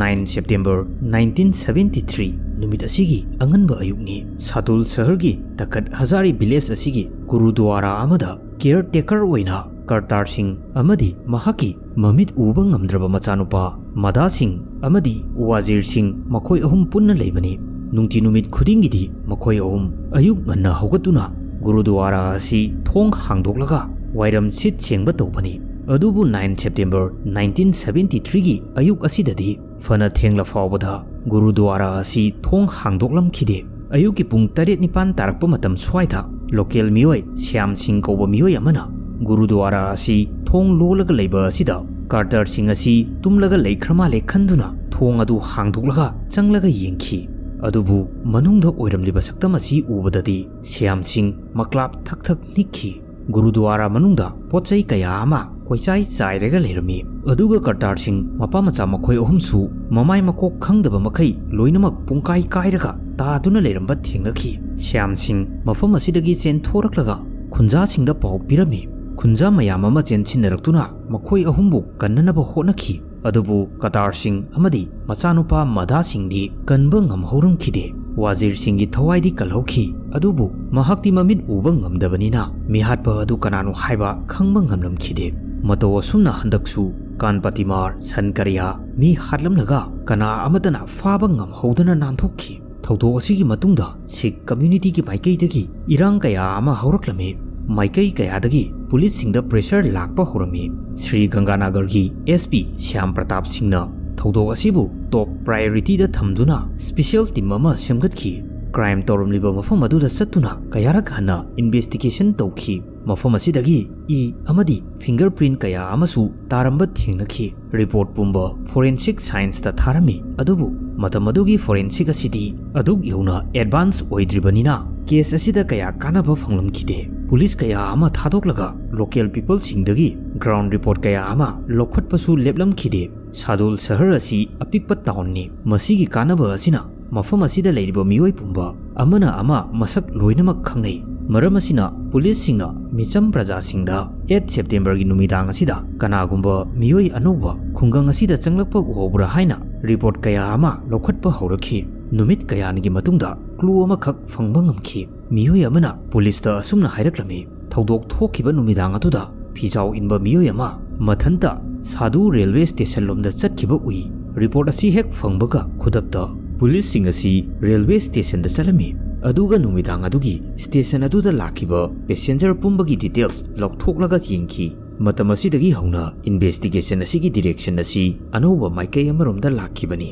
Nine September nineteen seventy three ꯅꯨꯃꯤꯠ ꯑꯁꯤꯒꯤ ꯑꯉꯟꯕ ꯑꯌꯨꯛꯅꯤ꯫ ꯁꯥꯇꯨꯜ ꯁꯍꯔꯒꯤ ꯇꯈꯠ ꯍꯖꯥꯔꯤ village ꯑꯁꯤꯒꯤ ꯒꯨꯔꯨꯗ꯭ꯋꯥꯔꯥ ꯑꯃꯗ caretaker ꯑꯣꯏꯅ ꯀꯔꯇꯥꯔ ꯁꯤꯡ ꯑꯃꯗꯤ ꯃꯍꯥꯛꯀꯤ ꯃꯃꯤꯠ ꯎꯕ ꯉꯝꯗ꯭ꯔꯕ ꯃꯆꯥꯅꯨꯄꯥ ꯃꯗꯥ ꯁꯤꯡ ꯑꯃꯗꯤ ꯋꯥꯖꯤꯔ ꯁꯤꯡ, ꯃꯈꯣꯏ ꯑꯍꯨꯝ ꯄꯨꯟꯅ ꯂꯩꯕꯅꯤ꯫ ꯅꯨꯡꯇꯤ ꯅꯨꯃꯤꯠ ꯈꯨꯗꯤꯡꯒꯤꯗꯤ ꯃꯈꯣꯏ ꯑꯍꯨꯝ ꯑꯌꯨꯛ ꯉꯟꯅ ꯍꯧꯒꯠꯇꯨꯅ ꯒꯨꯔꯨꯗ꯭ꯋꯥꯔꯥ ꯑꯁꯤ ꯊꯣꯡ ꯍꯥꯡꯗꯣꯛꯂꯒ ꯋꯥꯏꯔꯝ ꯁꯤꯠ ꯁꯦꯡꯕ ꯇꯧꯕꯅꯤ꯫ ꯑꯗꯨꯕꯨ nine September nineteen seventy threeꯒꯤ ꯑꯌꯨꯛ ꯑꯁꯤꯗꯗꯤ ꯐꯅ ꯊꯦꯡꯂ ꯐꯥꯎꯕꯗ ꯒꯨꯔꯨꯗ꯭ꯋꯥꯔꯥ ꯑꯁꯤ ꯊꯣꯡ ꯍꯥꯡꯗꯣꯛꯂꯝꯈꯤꯗꯦ꯫ ꯑꯌꯨꯛꯀꯤ ꯄꯨꯡ ꯇꯔꯦꯠ ꯅꯤꯄꯥꯟ ꯇꯥꯔꯛꯄ ꯃꯇꯝ ꯁ꯭ꯋꯥꯏꯗ local ꯃꯤꯑꯣꯏ ꯁ꯭ꯌꯥꯝ ꯁꯤꯡ ꯀꯧꯕ ꯃꯤꯑꯣꯏ ꯑꯃꯅ ꯒꯨꯔꯨꯗ꯭ꯋꯥꯔꯥ ꯑꯁꯤ ꯊꯣꯡ ꯂꯣꯜꯂꯒ ꯂꯩꯕ ꯑꯁꯤꯗ ꯀꯥꯔꯇꯔꯁꯤꯡ ꯑꯁꯤ ꯇꯨꯝꯂꯒ ꯂꯩꯈ꯭ꯔ ꯃꯥꯜꯂꯦ ꯈꯟꯗꯨꯅ ꯊꯣꯡ ꯑꯗꯨ ꯍꯥꯡꯗꯣꯛꯂꯒ ꯆꯪꯂꯒ ꯌꯦꯡꯈꯤ꯫ ꯑꯗꯨꯕꯨ ꯃꯅꯨꯡꯗ ꯑꯣꯏꯔꯝꯂꯤꯕ ꯁꯛꯇꯝ ꯑꯁꯤ ꯎꯕꯗꯗꯤ ꯁ꯭ꯌꯥꯝ ꯁꯤꯡ ꯃꯀ꯭ꯂꯥꯞ ꯊꯛ ꯊꯛ ꯅꯤꯛꯈꯤ꯫ ꯒꯨꯔꯨꯗ꯭ꯋꯥꯔꯥ ꯃꯅꯨꯡꯗ ꯄꯣꯠ ꯆꯩ ꯀꯌꯥ ꯑꯃ ꯀꯣꯏꯆꯥꯏ ꯆꯥꯏꯔꯒ ꯂꯩꯔꯝꯃꯤ꯫ ꯑꯗꯨꯒ ꯀꯔꯇꯥꯔꯁꯤꯡ ꯃꯄꯥ ꯃꯆꯥ ꯃꯈꯣꯏ ꯑꯍꯨꯝꯁꯨ ꯃꯃꯥꯏ ꯃꯀꯣꯛ ꯈꯪꯗꯕ ꯃꯈꯩ ꯂꯣꯏꯅꯃꯛ ꯄꯨꯡꯀꯥꯏ ꯀꯥꯏꯔꯒ ꯇꯥꯗꯨꯅ ꯂꯩꯔꯝꯕ ꯊꯦꯡꯅꯈꯤ꯫ ꯁ꯭ꯌꯥꯝ ꯁꯤꯡ ꯃꯐꯝ ꯑꯁꯤꯗꯒꯤ ꯆꯦꯟꯊꯣꯔꯛꯂꯒ ꯈꯨꯟꯖꯥꯁꯤꯡꯗ ꯄꯥꯎ ꯄꯤꯔꯝꯃꯤ꯫ ꯈꯨꯟꯖꯥ ꯃꯌꯥꯝ ꯑꯃ ꯆꯦꯟꯁꯤꯟꯅꯔꯛꯇꯨꯅ ꯃꯈꯣꯏ ꯑꯍꯨꯝꯕꯨ ꯀꯟꯅꯅꯕ ꯍꯣꯠꯅꯈꯤ꯫ ꯑꯗꯨꯕꯨ ꯀꯇꯥꯔ ꯁꯤꯡ ꯑꯃꯗꯤ ꯃꯆꯥꯅꯨꯄꯥ ꯃꯗꯥ ꯁꯤꯡꯗꯤ ꯀꯟꯕ ꯉꯝꯍꯧꯔꯝꯈꯤꯗꯦ꯫ ꯋꯥꯖꯤꯔ ꯁꯤꯡꯒꯤ ꯊꯋꯥꯏꯗꯤ ꯀꯜꯍꯧꯈꯤ, ꯑꯗꯨꯕꯨ ꯃꯍꯥꯛꯇꯤ ꯃꯃꯤꯠ ꯎꯕ ꯉꯝꯗꯕꯅꯤꯅ ꯃꯤꯍꯥꯠꯄ ꯑꯗꯨ ꯀꯅꯥꯅꯣ ꯍꯥꯏꯕ ꯈꯪꯕ ꯉꯝꯂꯝꯈꯤꯗꯦ꯫ ꯃꯇꯧ ꯑꯁꯨꯝꯅ ꯍꯟꯗꯛꯁꯨ ꯀꯥꯟ ꯄꯇꯤꯃꯥꯔ ꯁꯟ ꯀꯔꯤꯌꯥ ꯃꯤ ꯍꯥꯠꯂꯝꯂꯒ ꯀꯅꯥ ꯑꯃꯠꯇꯅ ꯐꯥꯕ ꯉꯝꯍꯧꯗꯅ ꯅꯥꯟꯊꯣꯛꯈꯤ꯫ ꯊꯧꯗꯣꯛ ꯑꯁꯤꯒꯤ ꯃꯇꯨꯡꯗ ꯁꯤꯈ community ꯒꯤ ꯃꯥꯏꯀꯩꯗꯒꯤ ꯏꯔꯥꯡ ꯀꯌꯥ ꯑꯃ ꯍꯧꯔꯛꯂꯝꯃꯤ꯫ ꯃꯥꯏꯀꯩ ꯀꯌꯥꯗꯒꯤ ꯄꯨꯂꯤꯁꯁꯤꯡꯗ pressure ꯂꯥꯛꯄ ꯍꯧꯔꯝꯃꯤ꯫ ꯁ꯭ꯔꯤ ꯒꯪꯒꯥꯅꯒꯔꯒꯤ S P ꯁ꯭ꯌꯥꯝ ꯄ꯭ꯔꯇꯥꯞ ꯁꯤꯡꯅ ꯊꯧꯗꯣꯛ ꯑꯁꯤꯕꯨ top priority ꯗ ꯊꯝꯗꯨꯅ special team ꯑꯃ ꯁꯦꯝꯒꯠꯈꯤ꯫ Crime ꯇꯧꯔꯝꯂꯤꯕ ꯃꯐꯝ ꯑꯗꯨꯗ ꯆꯠꯇꯨꯅ ꯀꯌꯥꯔꯛ ꯍꯟꯅ investigation ꯇꯧꯈꯤ꯫ ꯃꯐꯝ ꯑꯁꯤꯗꯒꯤ ꯏ ꯑꯃꯗꯤ fingerprint ꯀꯌꯥ ꯑꯃꯁꯨ ꯇꯥꯔꯝꯕ ꯊꯦꯡꯅꯈꯤ꯫ Report ꯄꯨꯝꯕ forensic science ꯇ ꯊꯥꯔꯝꯃꯤ, ꯑꯗꯨꯕꯨ ꯃꯇꯝ ꯑꯗꯨꯒꯤ forensic ꯑꯁꯤꯗꯤ ꯑꯗꯨꯛ ꯌꯧꯅ advance ꯑꯣꯏꯗ꯭ꯔꯤꯕꯅꯤꯅ case ꯑꯁꯤꯗ ꯀꯌꯥ ꯀꯥꯟꯅꯕ ꯐꯪꯂꯝꯈꯤꯗꯦ꯫ ꯄꯨꯂꯤꯁ ꯀꯌꯥ ꯑꯃ ꯊꯥꯗꯣꯛꯂꯒ local people ꯁꯤꯡꯗꯒꯤ ground report ꯀꯌꯥ ꯑꯃ ꯂꯧꯈꯠꯄꯁꯨ ꯂꯦꯞꯂꯝꯈꯤꯗꯦ꯫ ꯁꯥꯗꯣꯜ ꯁꯍꯔ ꯑꯁꯤ ꯑꯄꯤꯛꯄ town ꯅꯤ꯫ ꯃꯁꯤꯒꯤ ꯀꯥꯟꯅꯕ ꯑꯁꯤꯅ ꯃꯐꯝ ꯑꯁꯤꯗ ꯂꯩꯔꯤꯕ ꯃꯤꯑꯣꯏ ꯄꯨꯝꯕ ꯑꯃꯅ ꯑꯃ ꯃꯁꯛ ꯂꯣꯏꯅꯃꯛ ꯈꯪꯅꯩ꯫ ꯃꯔꯝ ꯑꯁꯤꯅ ꯄꯨꯂꯤꯁꯁꯤꯡꯅ ꯃꯤꯆꯝ ꯄ꯭ꯔꯖꯥꯁꯤꯡꯗ eight September ꯒꯤ ꯅꯨꯃꯤꯗꯥꯡ ꯑꯁꯤꯗ ꯀꯅꯥꯒꯨꯝꯕ ꯃꯤꯑꯣꯏ ꯑꯅꯧꯕ ꯈꯨꯡꯒꯪ ꯑꯁꯤꯗ ꯆꯪꯂꯛꯄ ꯎꯍꯧꯕ꯭ꯔꯥ ꯍꯥꯏꯅ report ꯀꯌꯥ ꯑꯃ ꯂꯧꯈꯠꯄ ꯍꯧꯔꯛꯈꯤ꯫ ꯅꯨꯃꯤꯠ ꯀꯌꯥꯅꯤꯒꯤ ꯃꯇꯨꯡꯗ clue ꯑꯃꯈꯛ ꯐꯪꯕ ꯉꯝꯈꯤ꯫ ꯃꯤꯑꯣꯏ ꯑꯃꯅ ꯄꯨꯂꯤꯁꯇ ꯑꯁꯨꯝꯅ ꯍꯥꯏꯔꯛꯂꯝꯃꯤ, ꯊꯧꯗꯣꯛ ꯊꯣꯛꯈꯤꯕ ꯅꯨꯃꯤꯗꯥꯡ ꯑꯗꯨꯗ ꯐꯤꯖꯥꯎ ꯏꯟꯕ ꯃꯤꯑꯣꯏ ꯑꯃ ꯃꯊꯟꯇ ꯁꯥꯗꯨ railway station ꯂꯣꯝꯗ ꯆꯠꯈꯤꯕ ꯎꯏ꯫ Report ꯑꯁꯤ ꯍꯦꯛ ꯐꯪꯕꯒ ꯈꯨꯗꯛꯇ ꯄꯨꯂꯤꯁꯁꯤꯡ ꯑꯁꯤ railway station ꯗ ꯆꯠꯂꯝꯃꯤ꯫ ꯑꯗꯨꯒ ꯅꯨꯃꯤꯗꯥꯡ ꯑꯗꯨꯒꯤ ꯁ꯭ꯇꯦꯁꯟ ꯑꯗꯨꯗ ꯂꯥꯛꯈꯤꯕ ꯄꯦꯁꯦꯟꯖꯔ ꯄꯨꯝꯕꯒꯤ ꯗꯤꯇꯦꯜꯁ ꯂꯧꯊꯣꯛꯂꯒ ꯌꯦꯡꯈꯤ꯫ ꯃꯇꯝ ꯑꯁꯤꯗꯒꯤ ꯍꯧꯅ ꯏꯟꯚꯦꯁꯇꯤꯒꯦꯁꯟ ꯑꯁꯤꯒꯤ ꯗꯤꯔꯦꯛꯁꯟ ꯑꯁꯤ ꯑꯅꯧꯕ ꯃꯥꯏꯀꯩ ꯑꯃꯔꯣꯝꯗ ꯂꯥꯛꯈꯤꯕꯅꯤ꯫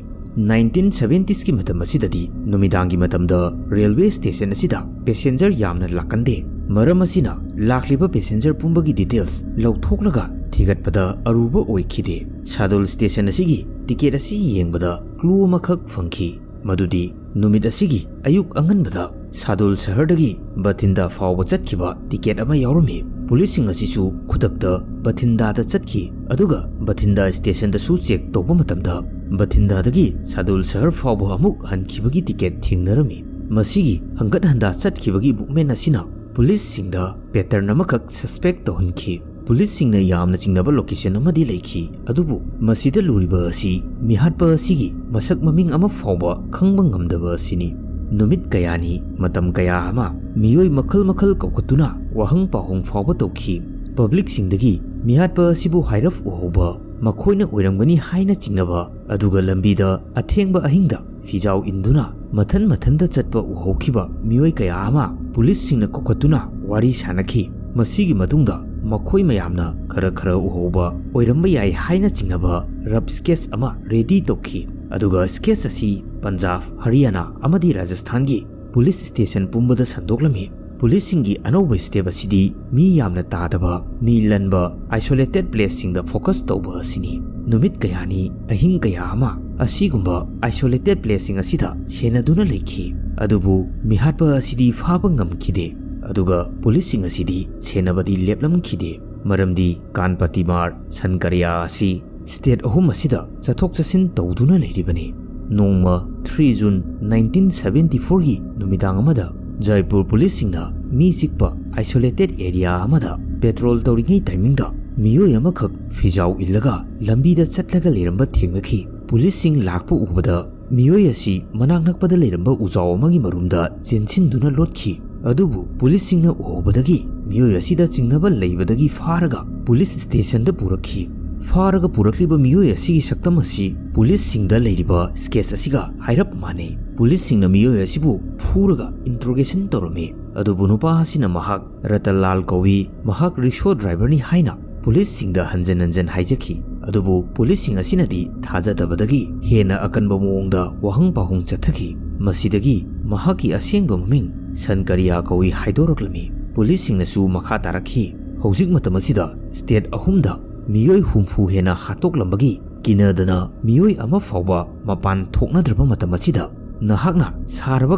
ꯅꯥꯏꯟꯇꯤꯟ ꯁꯚꯦꯟꯇꯤꯁꯀꯤ ꯃꯇꯝ ꯑꯁꯤꯗꯗꯤ ꯅꯨꯃꯤꯗꯥꯡꯒꯤ ꯃꯇꯝꯗ ꯔꯦꯜꯋꯦ ꯁ꯭ꯇꯦꯁꯟ ꯑꯁꯤꯗ ꯄꯦꯁꯦꯟꯖꯔ ꯌꯥꯝꯅ ꯂꯥꯛꯀꯟꯗꯦ꯫ ꯃꯔꯝ ꯑꯁꯤꯅ ꯂꯥꯛꯂꯤꯕ ꯄꯦꯁꯦꯟꯖꯔ ꯄꯨꯝꯕꯒꯤ ꯗꯤꯇꯦꯜꯁ ꯂꯧꯊꯣꯛꯂꯒ ꯊꯤꯒꯠꯄꯗ ꯑꯔꯨꯕ ꯑꯣꯏꯈꯤꯗꯦ꯫ ꯁꯥꯗꯣꯜ ꯁ꯭ꯇꯦꯁꯟ ꯑꯁꯤꯒꯤ ꯇꯤꯀꯦꯠ ꯑꯁꯤ ꯌꯦꯡꯕꯗ ꯀ꯭ꯂꯨ ꯑꯃꯈꯛ ꯐꯪꯈꯤ, ꯃꯗꯨꯗꯤ ꯅꯨꯃꯤꯠ ꯑꯁꯤꯒꯤ ꯑꯌꯨꯛ ꯑꯉꯟꯕꯗ ꯁꯥꯗꯣꯜ ꯁꯍꯔꯗꯒꯤ ꯕꯊꯤꯟꯗꯥ ꯐꯥꯎꯕ ꯆꯠꯈꯤꯕ ꯇꯤꯀꯦꯠ ꯑꯃ ꯌꯥꯎꯔꯝꯃꯤ꯫ ꯄꯨꯂꯤꯁꯁꯤꯡ ꯑꯁꯤꯁꯨ ꯈꯨꯗꯛꯇ ꯕꯊꯤꯟꯗꯥꯗ ꯆꯠꯈꯤ, ꯑꯗꯨꯒ ꯕꯊꯤꯟꯗꯥ ꯁ꯭ꯇꯦꯁꯟꯗꯁꯨ ꯆꯦꯛ ꯇꯧꯕ ꯃꯇꯝꯗ ꯕꯊꯤꯟꯗꯥꯗꯒꯤ ꯁꯥꯗꯣꯜ ꯁꯍꯔ ꯐꯥꯎꯕ ꯑꯃꯨꯛ ꯍꯟꯈꯤꯕꯒꯤ ꯇꯤꯀꯦꯠ ꯊꯦꯡꯅꯔꯝꯃꯤ꯫ ꯃꯁꯤꯒꯤ ꯍꯪꯒꯠ ꯍꯟꯗꯥ ꯆꯠꯈꯤꯕꯒꯤ ꯃꯨꯚꯃꯦꯟ ꯑꯁꯤꯅ ꯄꯨꯂꯤꯁꯁꯤꯡꯗ ꯄꯦꯇꯔꯟ ꯑꯃꯈꯛ ꯁꯁꯄꯦꯛ ꯇꯧꯍꯟꯈꯤ꯫ ꯄꯨꯂꯤꯁꯁꯤꯡꯅ ꯌꯥꯝꯅ ꯆꯤꯡꯅꯕ ꯂꯣꯀꯦꯁꯟ ꯑꯃꯗꯤ ꯂꯩꯈꯤ, ꯑꯗꯨꯕꯨ ꯃꯁꯤꯗ ꯂꯨꯔꯤꯕ ꯑꯁꯤ ꯃꯤꯍꯥꯠꯄ ꯑꯁꯤꯒꯤ ꯃꯁꯛ ꯃꯃꯤꯡ ꯑꯃ ꯐꯥꯎꯕ ꯈꯪꯕ ꯉꯝꯗꯕ ꯑꯁꯤꯅꯤ꯫ ꯅꯨꯃꯤꯠ ꯀꯌꯥꯅꯤ, ꯃꯇꯝ ꯀꯌꯥ ꯑꯃ ꯃꯤꯑꯣꯏ ꯃꯈꯜ ꯃꯈꯜ ꯀꯧꯈꯠꯇꯨꯅ ꯋꯥꯍꯪ ꯄꯥꯎꯍꯪ ꯐꯥꯎꯕ ꯇꯧꯈꯤ꯫ ꯄꯕ꯭ꯂꯤꯛꯁꯤꯡꯗꯒꯤ ꯃꯤꯍꯥꯠꯄ ꯑꯁꯤꯕꯨ ꯍꯥꯏꯔꯞ ꯎꯍꯧꯕ, ꯃꯈꯣꯏꯅ ꯑꯣꯏꯔꯝꯒꯅꯤ ꯍꯥꯏꯅ ꯆꯤꯡꯅꯕ, ꯑꯗꯨꯒ ꯂꯝꯕꯤꯗ ꯑꯊꯦꯡꯕ ꯑꯍꯤꯡꯗ ꯐꯤꯖꯥꯎ ꯏꯟꯗꯨꯅ ꯃꯊꯟ ꯃꯊꯟꯇ ꯆꯠꯄ ꯎꯍꯧꯈꯤꯕ ꯃꯤꯑꯣꯏ ꯀꯌꯥ ꯑꯃ ꯄꯨꯂꯤꯁꯁꯤꯡꯅ ꯀꯧꯈꯠꯇꯨꯅ ꯋꯥꯔꯤ ꯁꯥꯅꯈꯤ꯫ ꯃꯁꯤꯒꯤ ꯃꯇꯨꯡꯗ ꯃꯈꯣꯏ ꯃꯌꯥꯝꯅ ꯈꯔ ꯈꯔ ꯎꯍꯧꯕ ꯑꯣꯏꯔꯝꯕ ꯌꯥꯏ ꯍꯥꯏꯅ ꯆꯤꯡꯅꯕ ꯔꯐ ꯁ꯭ꯀꯦꯠꯆ ꯑꯃ ꯔꯦꯗꯤ ꯇꯧꯈꯤ, ꯑꯗꯨꯒ ꯁ꯭ꯀꯦꯠꯆ ꯑꯁꯤ ꯄꯟꯖꯥꯕ, ꯍꯔꯤꯌꯥꯅꯥ ꯑꯃꯗꯤ ꯔꯥꯖꯁꯊꯥꯟꯒꯤ ꯄꯨꯂꯤꯁ ꯁ꯭ꯇꯦꯁꯟ ꯄꯨꯝꯕꯗ ꯁꯟꯗꯣꯛꯂꯝꯃꯤ꯫ ꯄꯨꯂꯤꯁꯁꯤꯡꯒꯤ ꯑꯅꯧꯕ ꯁ꯭ꯇꯦꯞ ꯑꯁꯤꯗꯤ ꯃꯤ ꯌꯥꯝꯅ ꯇꯥꯗꯕ, ꯃꯤ ꯂꯟꯕ, ꯑꯥꯏꯁꯣꯂꯦꯇꯦꯗ ꯄ꯭ꯂꯦꯁꯁꯤꯡꯗ ꯐꯣꯀꯁ ꯇꯧꯕ ꯑꯁꯤꯅꯤ꯫ ꯅꯨꯃꯤꯠ ꯀꯌꯥꯅꯤ, ꯑꯍꯤꯡ ꯀꯌꯥ ꯑꯃ ꯑꯁꯤꯒꯨꯝꯕ ꯑꯥꯏꯁꯣꯂꯦꯇꯦꯗ ꯄ꯭ꯂꯦꯁꯁꯤꯡ ꯑꯁꯤꯗ ꯁꯦꯟꯅꯗꯨꯅ ꯂꯩꯈꯤ, ꯑꯗꯨꯕꯨ ꯃꯤꯍꯥꯠꯄ ꯑꯁꯤꯗꯤ ꯐꯥꯕ ꯉꯝꯈꯤꯗꯦ, ꯑꯗꯨꯒ ꯄꯨꯂꯤꯁꯁꯤꯡ ꯑꯁꯤꯗꯤ ꯁꯦꯟꯅꯕꯗꯤ ꯂꯦꯞꯂꯝꯈꯤꯗꯦ, ꯃꯔꯝꯗꯤ ꯀꯥꯟꯄꯇꯤꯃꯥꯔ ꯁꯟꯀꯔꯤꯌꯥ ꯑꯁꯤ ꯁ꯭ꯇꯦꯠ ꯑꯍꯨꯝ ꯑꯁꯤꯗ ꯆꯠꯊꯣꯛ ꯆꯠꯁꯤꯟ ꯇꯧꯗꯨꯅ ꯂꯩꯔꯤꯕꯅꯤ꯫ ꯅꯣꯡꯃ ꯊ꯭ꯔꯤ ꯖꯨꯟ ꯅꯥꯏꯟꯇꯤꯟ ꯁꯚꯦꯟꯇꯤ ꯐꯣꯔꯒꯤ ꯅꯨꯃꯤꯗꯥꯡ ꯑꯃꯗ ꯖꯥꯏꯄꯨꯔ ꯄꯨꯂꯤꯁꯁꯤꯡꯅ ꯃꯤ ꯆꯤꯛꯄ ꯑꯥꯏꯁꯣꯂꯦꯇꯦꯗ ꯑꯦꯔꯤꯌꯥ ꯑꯃꯗ ꯄꯦꯇ꯭ꯔꯣꯜ ꯇꯧꯔꯤꯉꯩ ꯇꯥꯏꯃꯤꯡꯗ ꯃꯤꯑꯣꯏ ꯑꯃꯈꯛ ꯐꯤꯖꯥꯎ ꯏꯜꯂꯒ ꯂꯝꯕꯤꯗ ꯆꯠꯂꯒ ꯂꯩꯔꯝꯕ ꯊꯦꯡꯅꯈꯤ꯫ ꯄꯨꯂꯤꯁꯁꯤꯡ ꯂꯥꯛꯄ ꯎꯕꯗ ꯃꯤꯑꯣꯏ ꯑꯁꯤ ꯃꯅꯥꯛ ꯅꯛꯄꯗ ꯂꯩꯔꯝꯕ ꯎꯖꯥꯎ ꯑꯃꯒꯤ ꯃꯔꯨꯝꯗ ꯆꯦꯟꯁꯤꯟꯗꯨꯅ ꯂꯣꯠꯈꯤ꯫ ꯑꯗꯨꯕꯨ ꯄꯨꯂꯤꯁꯁꯤꯡꯅ ꯎꯍꯧꯕꯗꯒꯤ ꯃꯤꯑꯣꯏ ꯑꯁꯤꯗ ꯆꯤꯡꯅꯕ ꯂꯩꯕꯗꯒꯤ ꯐꯥꯔꯒ ꯄꯨꯂꯤꯁ ꯁ꯭ꯇꯦꯁꯟꯗ ꯄꯨꯔꯛꯈꯤ꯫ ꯐꯥꯔꯒ ꯄꯨꯔꯛꯂꯤꯕ ꯃꯤꯑꯣꯏ ꯑꯁꯤꯒꯤ ꯁꯛꯇꯝ ꯑꯁꯤ ꯄꯨꯂꯤꯁꯁꯤꯡꯗ ꯂꯩꯔꯤꯕ ꯁ꯭ꯀꯦꯠꯆ ꯑꯁꯤꯒ ꯍꯥꯏꯔꯞ ꯃꯥꯟꯅꯩ꯫ ꯄꯨꯂꯤꯁꯁꯤꯡꯅ ꯃꯤꯑꯣꯏ ꯑꯁꯤꯕꯨ ꯐꯨꯔꯒ ꯏꯟꯇ꯭ꯔꯣꯒꯦꯁꯟ ꯇꯧꯔꯝꯃꯤ꯫ ꯑꯗꯨꯕꯨ ꯅꯨꯄꯥ ꯑꯁꯤꯅ ꯃꯍꯥꯛ ꯔꯇꯟꯂꯥꯜ ꯀꯧꯏ, ꯃꯍꯥꯛ ꯔꯤꯛꯁꯣ ꯗ꯭ꯔꯥꯏꯚꯔꯅꯤ ꯍꯥꯏꯅ ꯄꯨꯂꯤꯁꯁꯤꯡꯗ ꯍꯟꯖꯟ ꯍꯟꯖꯟ ꯍꯥꯏꯖꯈꯤ꯫ ꯑꯗꯨꯕꯨ ꯄꯨꯂꯤꯁꯁꯤꯡ ꯑꯁꯤꯅꯗꯤ ꯊꯥꯖꯗꯕꯗꯒꯤ ꯍꯦꯟꯅ ꯑꯀꯟꯕ ꯃꯑꯣꯡꯗ ꯋꯥꯍꯪ ꯄꯥꯎꯍꯪ ꯆꯠꯊꯈꯤ꯫ ꯃꯁꯤꯗꯒꯤ ꯃꯍꯥꯛꯀꯤ ꯑꯁꯦꯡꯕ ꯃꯃꯤꯡ ꯁꯟꯀꯔꯤꯌꯥ ꯀꯧꯏ ꯍꯥꯏꯗꯣꯔꯛꯂꯝꯃꯤ꯫ ꯄꯨꯂꯤꯁꯁꯤꯡꯅꯁꯨ ꯃꯈꯥ ꯇꯥꯔꯛꯈꯤ, "ꯍꯧꯖꯤꯛ ꯃꯇꯝ ꯑꯁꯤꯗ ꯁ꯭ꯇꯦꯠ ꯑꯍꯨꯝꯗ ꯃꯤꯑꯣꯏ ꯍꯨꯝꯐꯨ ꯍꯦꯟꯅ ꯍꯥꯠꯇꯣꯛꯂꯝꯕꯒꯤ ꯀꯤꯅꯗꯅ ꯃꯤꯑꯣꯏ ꯑꯃ ꯐꯥꯎꯕ ꯃꯄꯥꯟ ꯊꯣꯛꯅꯗ꯭ꯔꯕ ꯃꯇꯝ ꯑꯁꯤꯗ ꯅꯍꯥꯛꯅ ꯁꯥꯔꯕ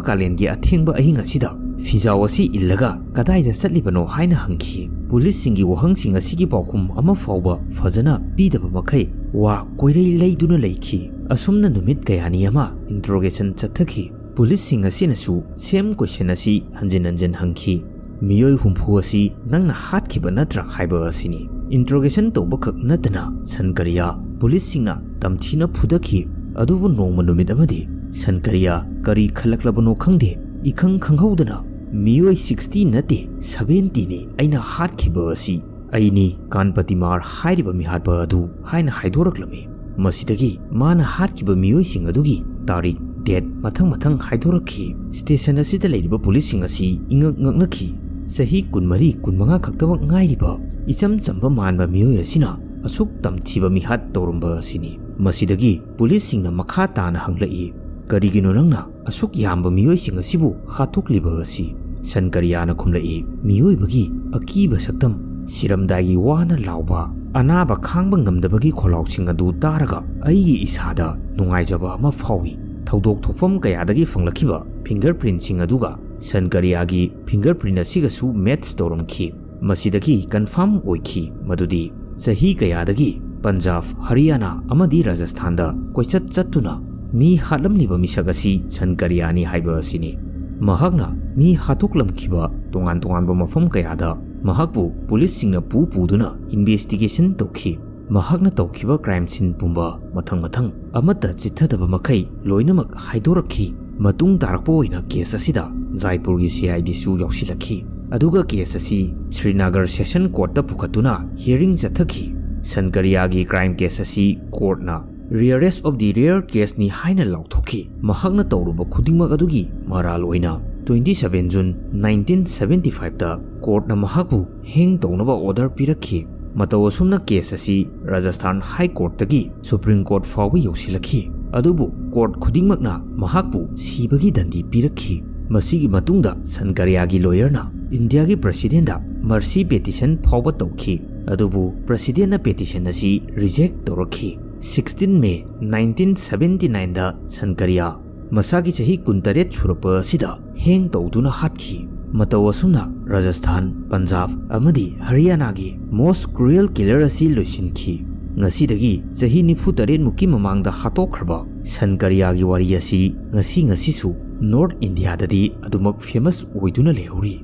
ꯀꯥꯂꯦꯟꯒꯤ ꯑꯊꯦꯡꯕ ꯑꯍꯤꯡ ꯑꯁꯤꯗ ꯐꯤꯖꯥꯎ ꯑꯁꯤ ꯏꯜꯂꯒ ꯀꯗꯥꯏꯗ ꯆꯠꯂꯤꯕꯅꯣ?" ꯍꯥꯏꯅ ꯍꯪꯈꯤ꯫ ꯄꯨꯂꯤꯁꯁꯤꯡꯒꯤ ꯋꯥꯍꯪꯁꯤꯡ ꯑꯁꯤꯒꯤ ꯄꯥꯎꯈꯨꯝ ꯑꯃ ꯐꯥꯎꯕ ꯐꯖꯅ ꯄꯤꯗꯕ ꯃꯈꯩ ꯋꯥ ꯀꯣꯏꯔꯩ ꯂꯩꯗꯨꯅ ꯂꯩꯈꯤ꯫ ꯑꯁꯨꯝꯅ ꯅꯨꯃꯤꯠ ꯀꯌꯥꯅꯤ ꯑꯃ ꯏꯟꯇ꯭ꯔꯣꯒꯦꯁꯟ ꯆꯠꯊꯈꯤ꯫ ꯄꯨꯂꯤꯁꯁꯤꯡ ꯑꯁꯤꯅꯁꯨ ꯁꯦꯝ ꯀꯣꯏꯁꯟ ꯑꯁꯤ ꯍꯟꯖꯤꯟ ꯍꯟꯖꯤꯟ ꯍꯪꯈꯤ꯫ "ꯃꯤꯑꯣꯏ ꯍꯨꯝꯐꯨ ꯑꯁꯤ ꯅꯪꯅ ꯍꯥꯠꯈꯤꯕ ꯅꯠꯇ꯭ꯔꯥ?" ꯍꯥꯏꯕ ꯑꯁꯤꯅꯤ꯫ ꯏꯟꯇ꯭ꯔꯣꯒꯦꯁꯟ ꯇꯧꯕꯈꯛ ꯅꯠꯇꯅ ꯁꯟꯀꯔꯤꯌꯥ ꯄꯨꯂꯤꯁꯁꯤꯡꯅ ꯇꯝꯊꯤꯅ ꯐꯨꯗꯈꯤ꯫ ꯑꯗꯨꯕꯨ ꯅꯣꯡꯃ ꯅꯨꯃꯤꯠ ꯑꯃꯗꯤ ꯁꯟꯀꯔꯤꯌꯥ ꯀꯔꯤ ꯈꯜꯂꯛꯂꯕꯅꯣ ꯈꯪꯗꯦ, ꯏꯈꯪ ꯈꯪꯍꯧꯗꯅ, "ꯃꯤꯑꯣꯏ ꯁꯤꯛꯁꯇꯤ ꯅꯠꯇꯦ, ꯁꯚꯦꯟꯇꯤꯅꯤ ꯑꯩꯅ ꯍꯥꯠꯈꯤꯕ ꯑꯁꯤ꯫ ꯑꯩꯅꯤ ꯀꯥꯟꯄꯇꯤꯃꯥꯔ ꯍꯥꯏꯔꯤꯕ ꯃꯤꯍꯥꯠꯄ ꯑꯗꯨ" ꯍꯥꯏꯅ ꯍꯥꯏꯗꯣꯔꯛꯂꯝꯃꯤ꯫ ꯃꯁꯤꯗꯒꯤ ꯃꯥꯅ ꯍꯥꯠꯈꯤꯕ ꯃꯤꯑꯣꯏꯁꯤꯡ ꯑꯗꯨꯒꯤ ꯇꯥꯔꯤꯛ, ꯗꯦꯠ ꯃꯊꯪ ꯃꯊꯪ ꯍꯥꯏꯗꯣꯔꯛꯈꯤ꯫ ꯁ꯭ꯇꯦꯁꯟ ꯑꯁꯤꯗ ꯂꯩꯔꯤꯕ ꯄꯨꯂꯤꯁꯁꯤꯡ ꯑꯁꯤ ꯏꯉꯛ ꯉꯛꯅꯈꯤ꯫ ꯆꯍꯤ ꯀꯨꯟꯃꯔꯤ, ꯀꯨꯟꯃꯉꯥ ꯈꯛꯇꯃꯛ ꯉꯥꯏꯔꯤꯕ ꯏꯆꯝ ꯆꯝꯕ ꯃꯥꯟꯕ ꯃꯤꯑꯣꯏ ꯑꯁꯤꯅ ꯑꯁꯨꯛ ꯇꯝꯊꯤꯕ ꯃꯤꯍꯥꯠ ꯇꯧꯔꯝꯕ ꯑꯁꯤꯅꯤ꯫ ꯃꯁꯤꯗꯒꯤ ꯄꯨꯂꯤꯁꯁꯤꯡꯅ ꯃꯈꯥ ꯇꯥꯅ ꯍꯪꯂꯛꯏ, "ꯀꯔꯤꯒꯤꯅꯣ ꯅꯪꯅ ꯑꯁꯨꯛ ꯌꯥꯝꯕ ꯃꯤꯑꯣꯏꯁꯤꯡ ꯑꯁꯤꯕꯨ ꯍꯥꯠꯇꯣꯛꯂꯤꯕ ꯑꯁꯤ?" ꯁꯟꯀꯔꯤꯌꯥꯅ ꯈꯨꯝꯂꯛꯏ, "ꯃꯤꯑꯣꯏꯕꯒꯤ ꯑꯀꯤꯕ ꯁꯛꯇꯝ, ꯁꯤꯔꯝꯗꯥꯏꯒꯤ ꯋꯥꯅ ꯂꯥꯎꯕ, ꯑꯅꯥꯕ ꯈꯥꯡꯕ ꯉꯝꯗꯕꯒꯤ ꯈꯣꯜꯂꯥꯎꯁꯤꯡ ꯑꯗꯨ ꯇꯥꯔꯒ ꯑꯩꯒꯤ ꯏꯁꯥꯗ ꯅꯨꯡꯉꯥꯏꯖꯕ ꯑꯃ ꯐꯥꯎꯏ꯫ ꯊꯧꯗꯣꯛ ꯊꯣꯛꯐꯝ ꯀꯌꯥꯗꯒꯤ ꯐꯪꯂꯛꯈꯤꯕ ꯐꯤꯡꯒꯔ ꯄ꯭ꯔꯤꯟꯠꯁꯤꯡ ꯑꯗꯨꯒ ꯁꯟꯀꯔꯤꯌꯥꯒꯤ ꯐꯤꯡꯒꯔ ꯄ꯭ꯔꯤꯟꯠ ꯑꯁꯤꯒꯁꯨ ꯃꯦꯠꯆ ꯇꯧꯔꯝꯈꯤ꯫ ꯃꯁꯤꯗꯒꯤ ꯀꯟꯐꯥꯔꯝ ꯑꯣꯏꯈꯤ ꯃꯗꯨꯗꯤ ꯆꯍꯤ ꯀꯌꯥꯗꯒꯤ ꯄꯟꯖꯥꯕ, ꯍꯔꯤꯌꯥꯅꯥ ꯑꯃꯗꯤ ꯔꯥꯖꯁꯊꯥꯟꯗ ꯀꯣꯏꯆꯠ ꯆꯠꯇꯨꯅ ꯃꯤ ꯍꯥꯠꯂꯝꯂꯤꯕ ꯃꯤꯁꯛ ꯑꯁꯤ ꯁꯟꯀꯔꯤꯌꯥꯅꯤ ꯍꯥꯏꯕ ꯑꯁꯤꯅꯤ꯫ ꯃꯍꯥꯛꯅ ꯃꯤ ꯍꯥꯠꯇꯣꯛꯂꯝꯈꯤꯕ ꯇꯣꯉꯥꯟ ꯇꯣꯉꯥꯟꯕ ꯃꯐꯝ ꯀꯌꯥꯗ ꯃꯍꯥꯛꯄꯨ ꯄꯨꯂꯤꯁꯁꯤꯡꯅ ꯄꯨ ꯄꯨꯗꯨꯅ ꯏꯟꯚꯦꯁꯇꯤꯒꯦꯁꯟ ꯇꯧꯈꯤ꯫ ꯃꯍꯥꯛꯅ ꯇꯧꯈꯤꯕ ꯀ꯭ꯔꯥꯏꯝ ꯁꯤꯟ ꯄꯨꯝꯕ ꯃꯊꯪ ꯃꯊꯪ ꯑꯃꯠꯇ ꯆꯤꯠꯊꯗꯕ ꯃꯈꯩ ꯂꯣꯏꯅꯃꯛ ꯍꯥꯏꯗꯣꯔꯛꯈꯤ꯫ ꯃꯇꯨꯡ ꯇꯥꯔꯛꯄ ꯑꯣꯏꯅ ꯀꯦꯁ ꯑꯁꯤꯗ ꯖꯥꯏꯄꯨꯔꯒꯤ ꯁꯤ ꯑꯥꯏ ꯗꯤꯁꯨ ꯌꯥꯎꯁꯤꯜꯂꯛꯈꯤ꯫ ꯑꯗꯨꯒ ꯀꯦꯁ ꯑꯁꯤ Srinagar session ꯀꯣꯔꯠꯇ ꯄꯨꯈꯠꯇꯨꯅ hearing ꯆꯠꯊꯈꯤ꯫ ꯁꯟꯀꯔꯤꯌꯥꯒꯤ crime case ꯑꯁꯤ ꯀꯣꯔꯠꯅ rarest of the rare caseꯅꯤ ꯍꯥꯏꯅ ꯂꯥꯎꯊꯣꯛꯈꯤ꯫ ꯃꯍꯥꯛꯅ ꯇꯧꯔꯨꯕ ꯈꯨꯗꯤꯡꯃꯛ ꯑꯗꯨꯒꯤ ꯃꯔꯥꯜ ꯑꯣꯏꯅ twenty seven June nineteen seventy fiveꯇ courtꯅ ꯃꯍꯥꯛꯄꯨ hang ꯇꯧꯅꯕ order ꯄꯤꯔꯛꯈꯤ꯫ ꯃꯇꯧ ꯑꯁꯨꯝꯅ case ꯑꯁꯤ Rajasthan High Courtꯇꯒꯤ Supreme Court ꯐꯥꯎꯕ ꯌꯧꯁꯤꯜꯂꯛꯈꯤ꯫ ꯑꯗꯨꯕꯨ court ꯈꯨꯗꯤꯡꯃꯛꯅ ꯃꯍꯥꯛꯄꯨ ꯁꯤꯕꯒꯤ ꯗꯟꯗꯤ ꯄꯤꯔꯛꯈꯤ꯫ ꯃꯁꯤꯒꯤ ꯃꯇꯨꯡꯗ ꯁꯟꯀꯔꯤꯌꯥꯒꯤ lawyerꯅ ꯏꯟꯗꯤꯌꯥꯒꯤ presidentꯗ mercy petition ꯐꯥꯎꯕ ꯇꯧꯈꯤ꯫ ꯑꯗꯨꯕꯨ presidentꯅ petition ꯑꯁꯤ reject ꯇꯧꯔꯛꯈꯤ꯫ Sixteen May nineteen seventy nineꯗ ꯁꯟꯀꯔꯤꯌꯥ ꯃꯁꯥꯒꯤ ꯆꯍꯤ ꯀꯨꯟꯇꯔꯦꯠ ꯁꯨꯔꯛꯄ ꯑꯁꯤꯗ hang ꯇꯧꯗꯨꯅ ꯍꯥꯠꯈꯤ꯫ ꯃꯇꯧ ꯑꯁꯨꯝꯅ ꯔꯥꯖꯁꯊꯥꯟ, ꯄꯟꯖꯥꯕ ꯑꯃꯗꯤ ꯍꯔꯤꯌꯥꯅꯥꯒꯤ most cruel killer ꯑꯁꯤ ꯂꯣꯏꯁꯤꯟꯈꯤ꯫ ꯉꯁꯤꯗꯒꯤ ꯆꯍꯤ ꯅꯤꯐꯨ ꯇꯔꯦꯠ ꯃꯨꯛꯀꯤ ꯃꯃꯥꯡꯗ ꯍꯥꯠꯇꯣꯛꯈ꯭ꯔꯕ ꯁꯟꯀꯔꯤꯌꯥꯒꯤ ꯋꯥꯔꯤ ꯑꯁꯤ ꯉꯁꯤ ꯉꯁꯤꯁꯨ North Indiaꯗꯗꯤ ꯑꯗꯨꯃꯛ famous ꯑꯣꯏꯗꯨꯅ ꯂꯩꯍꯧꯔꯤ꯫